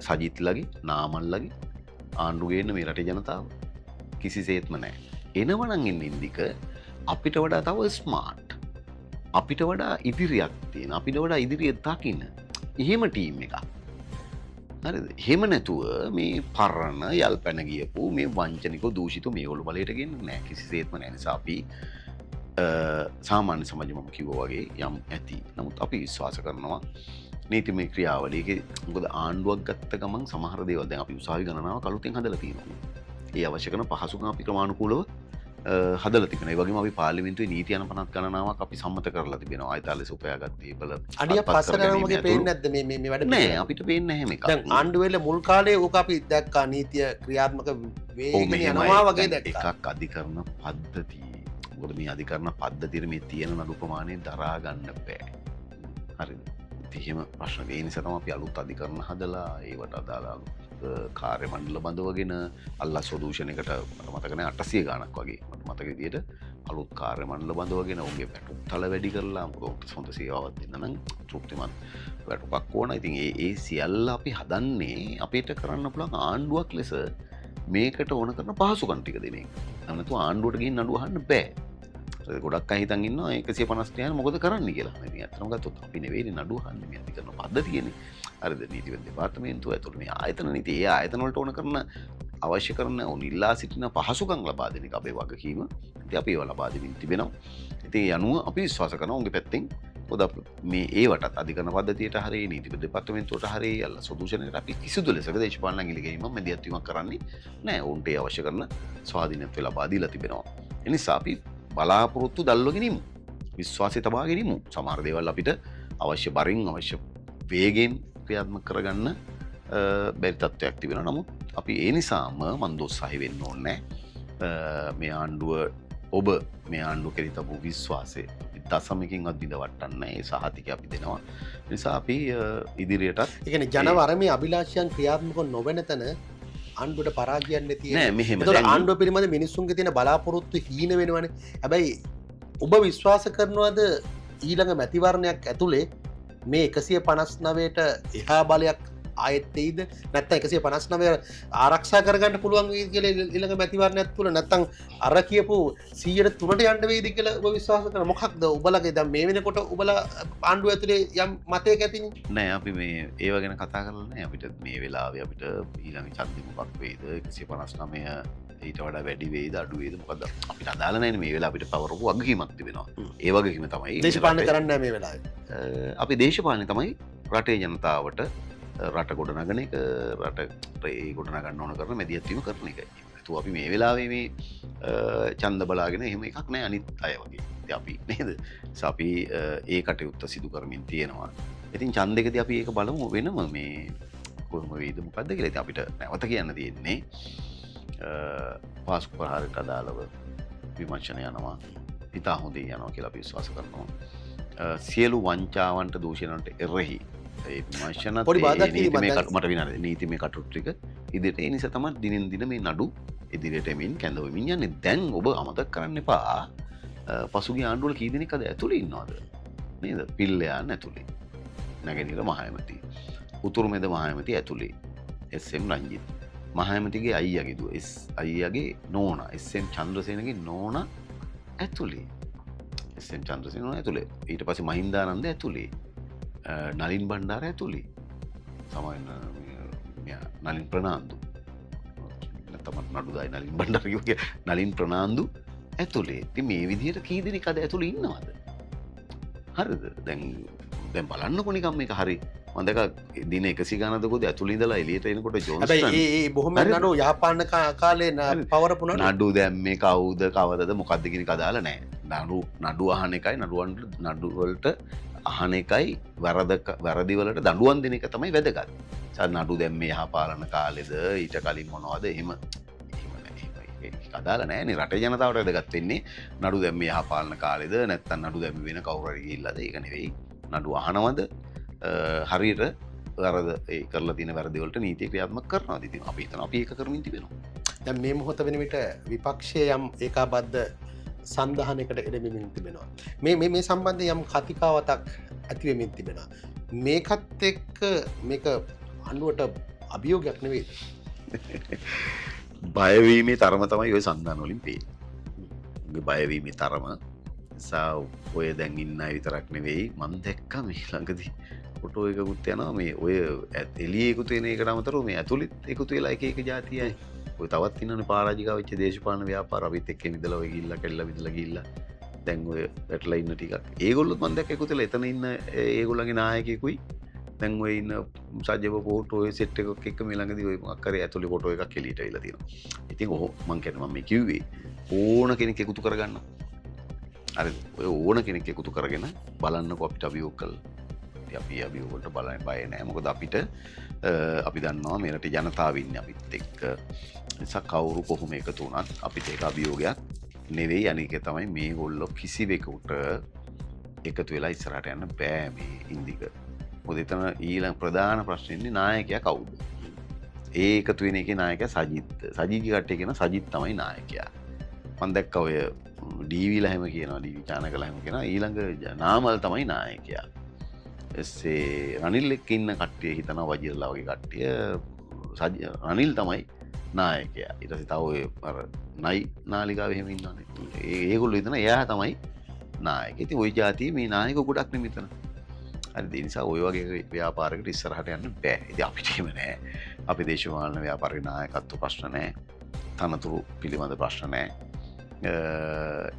B: සජිත්ලගේ නාමල්ලගේ ආණ්ඩු ගේන්න මේ රටේ ජනතාව කිසිසේත්ම නැහැ. එනවනම් එන්නේ ඉන්දික අපිට වඩා තව ස්මාර්ට්, අපිට වඩා ඉදිරියක් තියෙන, අපිට වඩා ඉදිරිය දකින්න එහෙම ටීම් එකක්. හරිද? එහෙම නැතුව මේ පරණ යල් පැන ගියපු මේ වංචනිකව දූෂිතව මේගොල්ලෝ බලයට ගෙන්නේ නැහැ. කිසිසේත්ම නැහැ. නිසා අපි සාමාන්‍ය සමාජෙ මම කිව්වා වගේ යම් ඇති. නමුත් අපි විශ්වාස කරනවා නීතිමය ක්‍රියාවලියක මොකද ආණ්ඩුවක් ගත්ත ගමන් සමහර දේවල් දැන් අපි උසාවි ගණනාවක් අලුතෙන් හදලා තියෙනවා. ඒ අවශ්‍ය කරන පහසුකම් අපි ක්‍රමානුකූලව හදලා තිබෙනවා. ඒ වගේම අපි පාර්ලිමේන්තුවේ නීති අනුපනත් ගණනාවක් අපි සම්මත කරලා තිබෙනවා. ආයතන ලෙස උපයාගත් දේපල
A: අඩියක් පස්සට යනවා වගේ පේන්නේ නැද්ද මේ මේ වැඩ?
B: නෑ, අපිට පේන්නේ නැහැ එහෙම එකක්.
A: දැන් ආණ්ඩුව වෙල මුල් කාලේ ඕක අපි දැක්කා නීතිය ක්‍රියාත්මක වේගෙන යනවා වගේ දැක්කා.
B: එකක් අධිකරණ පද්ධතිය. මොකද මේ අධිකරණ පද්ධතියේ මේ තියෙන නඩු ප්‍රමාණය දරා ගන්න බෑ. හරිද? එහෙම ප්‍රශ්න ඒ නිසා තමයි අපි අලුත් අධිකරණ හදලා ඒවට අදාළ අලුත් කාර්ය මණ්ඩල බඳවගෙන අල්ලස් දූෂණයකට මට මතක නෑ 800 ගාණක් වගේ මට මතක විදියට අලුත් කාර්ය මණ්ඩල බඳවගෙන ඔවුන්ගේ වැටුප් තල වැඩි කරලා මොකද ඔවුන්ට හොඳ සේවාවක් දෙන්න නම් තෘප්තිමත් වැටුපක් ඕන. ඉතින් ඒ සියල්ල අපි හදන්නේ අපිට කරන්න පුළුවන් ආණ්ඩුවක් ලෙස මේකට ඕන කරන පහසුකම් ටික දෙන එක. එහෙම නැතුව ආණ්ඩුවට ගිහින් නඩුව අහන්න බෑ. ගොඩක් අය හිතන් ඉන්නවා 150 යන මොකද කරන්න කියලා. ඉතින් ඇත්තටම ගත්තොත් අපි නෙවෙයිනේ නඩුව අහන්නේ, මේ අධිකරණ පද්ධතියනේ. හරිද? නීතිවේදී දෙපාර්තමේන්තුව ඇතුළු මේ ආයතන නීති ඒ ආයතන වලට ඕන කරන අවශ්‍ය කරන ඔවුන් ඉල්ලා සිටින පහසුකම් ලබා දෙන එක අපේ වගකීම. ඉතින් අපි ඒවා ලබා දෙමින් තිබෙනවා. ඉතින් ඒ අනුව අපි විශ්වාස කරනවා ඔවුන්ගේ පැත්තෙන් මොකද අපි මේ ඒවටත් අධිකරණ පද්ධතියට හරි නීතිපති දෙපාර්තමේන්තුවට හරි අල්ලස් දූෂණයට අපි කිසිදු ලෙසක දේශපාලන ඇඟිලි ගැනීමක් මැදිහත් වීමක් කරන්නේ නෑ. ඔවුන්ට ඒ අවශ්‍ය කරන ස්වාධීනත්වය ලබා දීලා තිබෙනවා. ඒ නිසා අපි බලාපොරොත්තු දල්වගෙන ඉමු. විශ්වාසය තබාගෙන ඉමු. සමහර දේවල් අපිට අවශ්‍ය බරින් අවශ්‍ය වේගයෙන් ක්‍රියාත්මක කරගන්න බැරි තත්ත්වයක් තිබෙනවා. නමුත් අපි ඒ නිසාම මන්දෝත්සාහි වෙන්න ඕනේ නෑ. මේ ආණ්ඩුව ඔබ මේ ආණ්ඩුව කෙරෙහි තබූ විශ්වාසය අපි දශමකින්වත් බිඳ වට්ටන්නේ නෑ. ඒ සහතිකය අපි දෙනවා. ඒ නිසා අපි ඉදිරියටත්
A: ඒ කියන්නේ ජනවරමේ අභිලාෂයන් ක්‍රියාත්මක නොවන තැන ආණ්ඩුවට පරාජයක් නැති
B: නෑ මෙහෙම.
A: එතකොට ආණ්ඩුව පිළිබඳ මිනිස්සුන්ගේ තියෙන බලාපොරොත්තු හීන වෙනවනේ. හැබැයි ඔබ විශ්වාස කරනවද ඊළඟ මැතිවරණයක් ඇතුලේ මේ 159ට එහා බලයක් ආයෙත් එයිද? නැත්නම් 159 ආරක්ෂා කරගන්න පුළුවන් වෙයිද කියලා ඊළඟ මැතිවරණයත් තුළ, නැත්නම් අර කියපු 103ට යන්න වෙයිද කියලා ඔබ විශ්වාස කරන මොකක්ද ඔබලගේ දැන් මේ වෙනකොට ඔබලා ආණ්ඩුව ඇතුලේ යම් මතයක් ඇතිනේ?
B: නෑ, අපි මේ ඒව ගැන කතා කරලා නෑ. අපිට මේ වෙලාවේ අපිට ඊළඟ ඡන්දෙ මොකක් වෙයිද, 159 ඊට වඩා වැඩි වෙයිද අඩු වෙයිද මොකද්ද අපිට අදාළ නෑනේ. මේ වෙලාව අපිට පවරපු වගකීමක් තිබෙනවා. ඒ වගකීම තමයි
A: දේශපාලනය කරන්නේ නෑ මේ වෙලාවේ.
B: අපි දේශපාලනය තමයි රටේ ජනතාවට රට ගොඩනගන එක, රට ඒ ගොඩනගන්න ඕන කරන මැදිහත් වීම කරන එක. නැතුව අපි මේ වෙලාවේ මේ ඡන්ද බලාගෙන එහෙම එකක් නෑ අනිත් අය වගේ. ඉතින් අපි නේද? අපි ඒ කටයුත්ත සිදු කරමින් තියෙනවා. ඉතින් ඡන්දෙකදී අපි ඒක බලමු වෙනම මේ කොහොම වෙයිද මොකද්ද කියලා. ඉතින් අපිට නැවත කියන්න තියෙන්නේ පාස්කු ප්‍රහාරයට අදාළව විමර්ශන යනවා, ඉතා හොඳින් යනවා කියලා අපි විශ්වාස කරනවා. සියලු වංචාවන්ට දූෂණවලට එරෙහි ඒ විමර්ශනත්
A: පොඩි බාධාක් කිරීමක්
B: මට විනාඩි නීතිමය කටයුතු ටික ඉදිරියට. ඒ නිසා තමයි දිනෙන් දින මේ නඩු ඉදිරියට එමින් කැඳවමින් යන්නේ. දැන් ඔබ අමතක කරන්න එපා පසුගිය ආණ්ඩුවල කී දෙනෙක් අද ඇතුලේ ඉන්නවද නේද? පිල්ලයන් ඇතුලේ, නැගෙනහිර මහ ඇමති, උතුරු මැද මහ ඇමති ඇතුලේ එස්.එම්. රංජිත්, මහ ඇමතිගේ අයියාගේ දුව, එස් අයියාගේ නෝනා එස්.එම්. චන්ද්‍රසේනගේ නෝනා ඇතුලේ, එස්.එම්. චන්ද්‍රසේන නෝනා ඇතුලේ, ඊට පස්සේ මහින්දානන්ද ඇතුලේ, නලින් බණ්ඩාර ඇතුලේ, සමහරවිට නලින් ප්‍රනාන්දු, නැත්නම් නඩුදායි නලින් බණ්ඩාර කිව්වා කියලා, නලින් ප්‍රනාන්දු ඇතුලේ. ඉතින් මේ විදිහට කී දෙනෙක් අද ඇතුලේ ඉන්නවද? හරිද? දැන් දැන් බලන්නකො නිකන් මේක හරි. මම දැක්කා දින 100 ගානද කොහොද ඇතුළේ ඉඳලා එළියට එනකොට ජොන්ස්ටන්.
A: හැබැයි ඒ බොහොම නඩු යහපාලන කාලේ පවරපු නඩු.
B: නඩු දැම්මේ කවුද කවදද මොකද්ද කියන එක අදාළ නෑ. නඩු අහන එකයි නඩු වලට අහන එකයි වැරදි වලට දඬුවම් දෙන එක තමයි වැදගත්. නඩු දැම්මේ යහපාලන කාලෙද ඊට කලින් මොනවද එහෙම එහෙම නෑ. එහෙම අදාළ නෑනේ. රටේ ජනතාවට වැදගත් වෙන්නේ නඩු දැම්මේ යහපාලන කාලෙද නැත්නම් නඩු දැම්මේ වෙන කවුරු හරි ගිහිල්ලාද ඒක නෙවෙයි. නඩු අහනවද හරියට වැරද ඒ කරලා තියෙන වැරදි වලට නීතිය ක්‍රියාත්මක කරනවද? ඉතින් අපි හිතනවා අපි ඒක කරමින් තිබෙනවා.
A: දැන් මේ මොහොත වෙන විට විපක්ෂයේ යම් ඒකාබද්ධ සන්ධානයකට එළඹෙමින් තිබෙනවා. මේ මේ මේ සම්බන්ධයෙන් යම් කතිකාවතක් ඇති වෙමින් තිබෙනවා. මේකත් එක්ක මේක ආණ්ඩුවට අභියෝගයක් නෙවෙයි.
B: බයවීමේ තරම තමයි ඔය සන්ධාන වලින් පේන්නේ. උගේ බයවීමේ තරම නිසා ඔය දැන් ඉන්න අය විතරක් නෙවෙයි මං දැක්කා මේ ළඟදී ෆොටෝ එකකුත් යනවා මේ ඔය එළියේ එකතු වෙන එකට අමතරව මේ ඇතුළෙත් එකතු වෙලා එක එක ජාතිය අය. ඔය තවත් ඉන්නවනේ පරාජිකා වෙච්ච දේශපාලන ව්‍යාපාර අපිත් එක්ක ඉඳලා ඔය ගිහිල්ලා කැඩලා බිඳලා ගිහිල්ලා දැන් ඔය වැටලා ඉන්න ටිකක්. ඒගොල්ලොත් මං දැක්ක එකතු වෙලා එතන ඉන්න ඒගොල්ලන්ගේ නායකයෙකුයි දැන් ඔය ඉන්න සජීව ෆොටෝ ඔය සෙට් එකක් එක්ක මේ ළඟදී ඔය මොකක් හරි ඇතුලේ ෆොටෝ එකක් එළියට ඇවිල්ලා තියෙනවා. ඉතින් ඔහො මං කියන්නේ මං මේ කිව්වේ ඕන කෙනෙක් එකතු කරගන්න. හරිද? ඔය ඕන කෙනෙක් එකතු කරගෙන බලන්නකෝ අපිට අභියෝග කළා. ඉතින් අපි අභියෝග වලට බලන්නේ බය නෑ. මොකද අපිට අපි දන්නවා මේ රටේ ජනතාව ඉන්නේ අපිත් එක්ක. නිසා කවුරු කොහොම එකතු වුණත් අපිට ඒක අභියෝගයක් නෙවෙයි. අනික තමයි මේගොල්ලෝ කිසිවෙකුට එකතු වෙලා ඉස්සරහට යන්න බෑ මේ ඉන්දික. මොකද එතන ඊළඟ ප්‍රධාන ප්‍රශ්නේ ඉන්නේ නායකයා කවුද? ඒ එකතු වෙන එකේ නායකයා සජිත්. සජිත්ගේ කට්ටිය කියන සජිත් තමයි නායකයා. මං දැක්කා ඔය ඩීවීලා හැම කියනවා, ඩීවී චානකලා හැම කියනවා ඊළඟ නාමල් තමයි නායකයා. එස්සේ රනිල් එක්ක ඉන්න කට්ටිය හිතනවා වජිරලා වගේ කට්ටිය රනිල් තමයි නායකයා. ඊට පස්සේ තව ඔය අර නයි නාලිකාව එහෙම ඉන්නවනේ. ඒගොල්ලෝ හිතනවා එයා තමයි නායක. ඉතින් ওই ජාතියේ මේ නායක ගොඩක් නෙමෙයි මෙතන. හරි, ඒ නිසා ඔය වගේ ව්‍යාපාරයකට ඉස්සරහට යන්න බෑ. ඉතින් අපිට එහෙම නෑ. අපි දේශපාලන ව්‍යාපාරේ නායකත්ව ප්‍රශ්න නෑ. තනතුරු පිළිබඳ ප්‍රශ්න නෑ.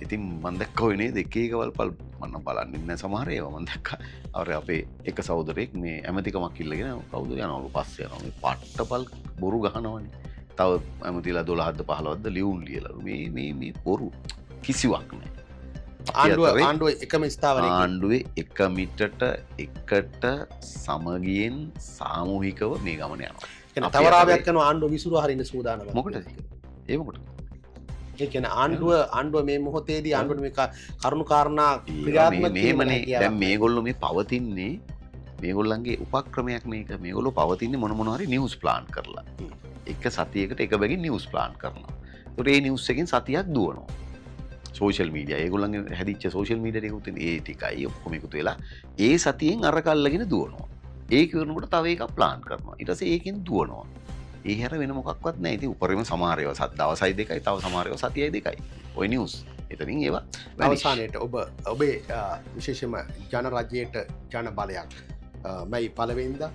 B: ඉතින් මං දැක්ක ඔය නේද එක එක වල්පල් මං නම් බලන්නේ නෑ සමහර ඒවා මං දැක්කා. අර අපේ එක සහෝදරයෙක් මේ ඇමතිකමක් ඉල්ලගෙන කවුද යනවලු පස්සේ යනවා මේ පට්ටපල් බොරු ගහනවනේ. තව ඇමතිලා 12ක්ද 15ක්ද ලියුම් ලියලාලු මේ මේ මේ බොරු කිසිවක් නෑ.
A: ආණ්ඩුව එකම ස්ථාවරයකින්
B: ආණ්ඩුවේ එක මිටට එකට සමගියෙන් සාමූහිකව මේ ගමන යනවා.
A: ඒ තවරාවයක් කරන ආණ්ඩුව විසිරුවා හරින්න සූදානමක්.
B: මොකටද? ඒ මොකටද?
A: ඒ කියන්නේ ආණ්ඩුව මේ මොහොතේදී ආණ්ඩුවට මේ කරුණු කාරණා ක්‍රියාත්මක
B: මෙහෙමනේ. දැන් මේගොල්ලෝ මේ පවතින්නේ මේගොල්ලන්ගේ උපක්‍රමයක් මේක. මේගොල්ලෝ පවතින්නේ මොන මොන හරි නිවුස් ප්ලාන් කරලා. එක සතියකට එක බැගින් නිවුස් ප්ලාන් කරනවා. ඒතකොට ඒ නිවුස් එකෙන් සතියක් දුවනවා. සෝෂල් මීඩියා ඒගොල්ලන්ගේ හැදිච්ච සෝෂල් මීඩියා ටික උත් ඒ ටිකයි ඔක්කොම එකතු වෙලා ඒ සතියෙන් අර කල්ලාගෙන දුවනවා. ඒක ඉවරනකොට තව එකක් ප්ලාන් කරනවා. ඊට පස්සේ ඒකෙන් දුවනවා. ඒ හැර වෙන මොකක්වත් නැහැ. ඉතින් උපරිම සමහර ඒවා දවසයි දෙකයි, තව සමහර ඒවා සතියයි දෙකයි. ඔය නිවුස්. එතනින් ඒවා
A: අවසානයේට ඔබ ඔබේ විශේෂයෙන්ම ජන රජයට ජන බලයක් මැයි පළවෙනිදා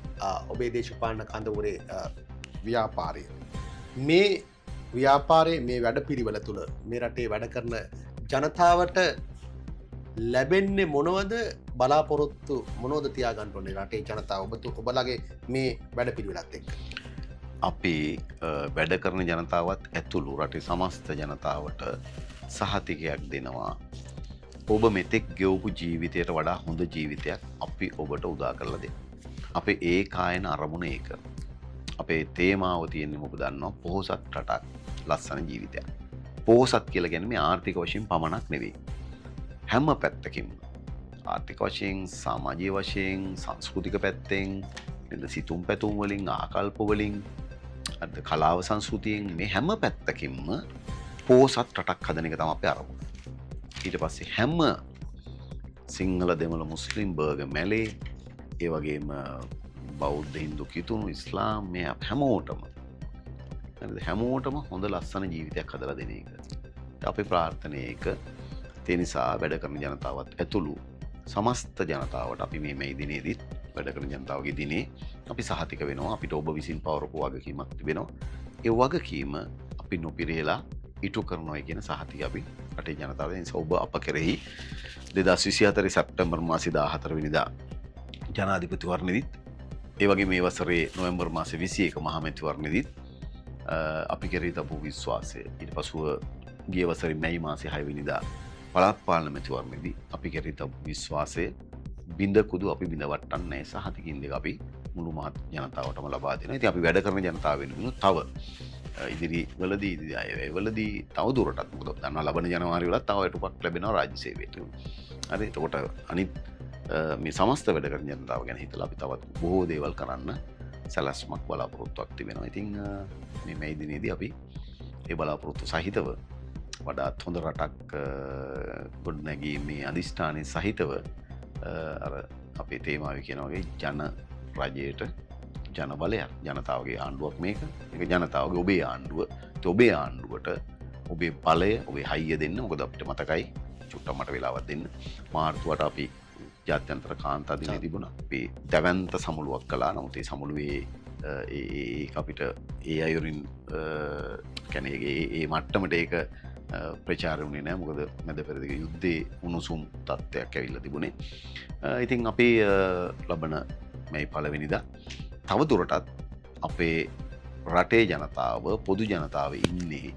A: ඔබේ දේශපාලන කඳවුරේ ව්‍යාපාරය, මේ ව්‍යාපාරයේ මේ වැඩපිළිවෙල තුළ මේ රටේ වැඩ කරන ජනතාවට ලැබෙන්නේ මොනවද, බලාපොරොත්තු මොනවද තියාගන්න ඕනේ රටේ ජනතාව ඔබලගේ මේ වැඩපිළිවෙලත් එක්ක?
B: අපි වැඩ කරන ජනතාවත් ඇතුළු රටේ සමස්ත ජනතාවට සහතිකයක් දෙනවා. ඔබ මෙතෙක් ගෙවපු ජීවිතයට වඩා හොඳ ජීවිතයක් අපි ඔබට උදා කරලා දෙනවා. අපේ ඒකායන අරමුණ ඒක. අපේ තේමාව තියෙන්නේ ඔබ දන්නවා, පොහොසත් රටක්, ලස්සන ජීවිතයක්. පොහොසත් කියලා කියන්නේ මේ ආර්ථික වශයෙන් පමණක් නෙවෙයි. හැම පැත්තකින්ම. ආර්ථික වශයෙන්, සමාජීය වශයෙන්, සංස්කෘතික පැත්තෙන්, නේද, සිතුම් පැතුම් වලින්, ආකල්ප වලින්, අද කලාව සංස්කෘතියෙන්, මේ හැම පැත්තකින්ම පොහොසත් රටක් හදන එක තමයි අපේ අරමුණ. ඊට පස්සේ හැම සිංහල දෙමළ මුස්ලිම් බර්ගර් මැලේ, ඒ වගේම බෞද්ධ හින්දු කිතුණු ඉස්ලාම්, මේ හැමෝටම හරිද, හැමෝටම හොඳ ලස්සන ජීවිතයක් හදලා දෙන එක අපේ ප්‍රාර්ථනය ඒක. ඒ නිසා වැඩ කරන ජනතාවත් ඇතුළු සමස්ත ජනතාවට අපි මේ මැයි දිනේදීත් වැඩ කරන ජනතාවගේ දිනේ අපි සහතික වෙනවා. අපිට ඔබ විසින් පවරපු වගකීමක් තිබෙනවා. ඒ වගකීම අපි නොපිරිහෙලා ඉටු කරනවා කියන සහතික අපි රටේ ජනතාවට. ඒ නිසා ඔබ අප කෙරෙහි 2024 සැප්තැම්බර් මාසේ 14 වෙනිදා ජනාධිපතිවරණෙදිත්, ඒ වගේම මේ වසරේ නොවැම්බර් මාසේ 21 මහමැතිවරණෙදිත් අපි කෙරෙහි තබූ විශ්වාසය, ඊට පසුව ගිය වසරේ මැයි මාසේ 6 වෙනිදා පළාත් පාලන මැතිවරණෙදී අපි කෙරෙහි තබූ විශ්වාසය බිඳ කුදු අපි බිඳ වට්ටන්නේ නැහැ. සහතිකින් දෙක අපි මුළු මහත් ජනතාවටම ලබා දෙනවා. ඉතින් අපි වැඩ කරන ජනතාව වෙනුවෙන් තව ඉදිරි වලදී, ඉදිරි අයවැය වලදී තව දුරටත්, මොකද අපි දන්නවා ලබන ජනවාරි වලත් තව වැටුපක් ලැබෙනවා රාජ්‍ය සේවයට. හරි, එතකොට අනිත් මේ සමස්ත වැඩ කරන ජනතාව ගැන හිතලා අපි තවත් බොහෝ දේවල් කරන්න සැලැස්මක් බලාපොරොත්තුවක් තිබෙනවා. ඉතින් මේ මැයි දිනේදී අපි ඒ බලාපොරොත්තු සහිතව වඩාත් හොඳ රටක් ගොඩනැගීමේ අධිෂ්ඨානය සහිතව අර අපේ තේමාව කියන වගේ ජන රජයට ජන බලයක්, ජනතාවගේ ආණ්ඩුවක් මේක. මේක ජනතාවගේ ඔබේ ආණ්ඩුව. ඉතින් ඔබේ ආණ්ඩුවට ඔබේ බලය, ඔබේ හයිය දෙන්න. මොකද අපිට මතකයි, චුට්ටක් මට වෙලාවක් දෙන්න, මාර්තුවට අපි ජාත්‍යන්තර කාන්තා දිනය තිබුණා. අපි දැවැන්ත සමුළුවක් කළා. නමුත් ඒ සමුළුවේ ඒක අපිට ඒ අයුරින් කියන්නේ ඒ මට්ටමට ඒක ප්‍රචාර වුණේ නෑ. මොකද මැද පෙරදිග යුද්ධයේ උණුසුම් තත්ත්වයක් ඇවිල්ලා තිබුණේ. ඉතින් අපි ලබන මේ පළවෙනිදා තව දුරටත් අපේ රටේ ජනතාව, පොදු ජනතාව ඉන්නේ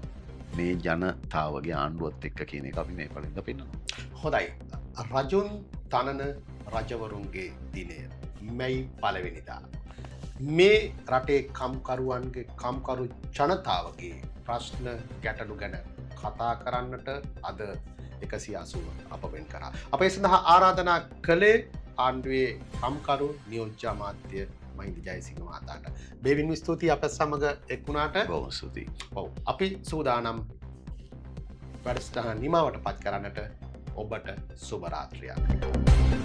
B: මේ ජනතාවගේ ආණ්ඩුවත් එක්ක කියන එක අපි මේ පළවෙනිදා පෙන්නනවා.
A: හොඳයි. රජුන් තනන රජවරුන්ගේ දිනය මැයි පළවෙනිදා. මේ රටේ කම්කරුවන්ගේ, කම්කරු ජනතාවගේ ප්‍රශ්න ගැටලු ගැන කතා කරන්නට අද 180 අප වෙන් කරා. අපේ සඳහා ආරාධනා කළේ ආණ්ඩුවේ කම්කරු නියෝජ්‍ය අමාත්‍ය මහින්ද ජයසිංහ මහතාට. බෙහෙවින්ම ස්තුතියි අප සමග එක් වුණාට.
B: බොහොම ස්තුතියි.
A: ඔව්, අපි සූදානම් වැඩසටහන නිමාවට පත් කරන්නට. ඔබට සුබ රාත්‍රියක්.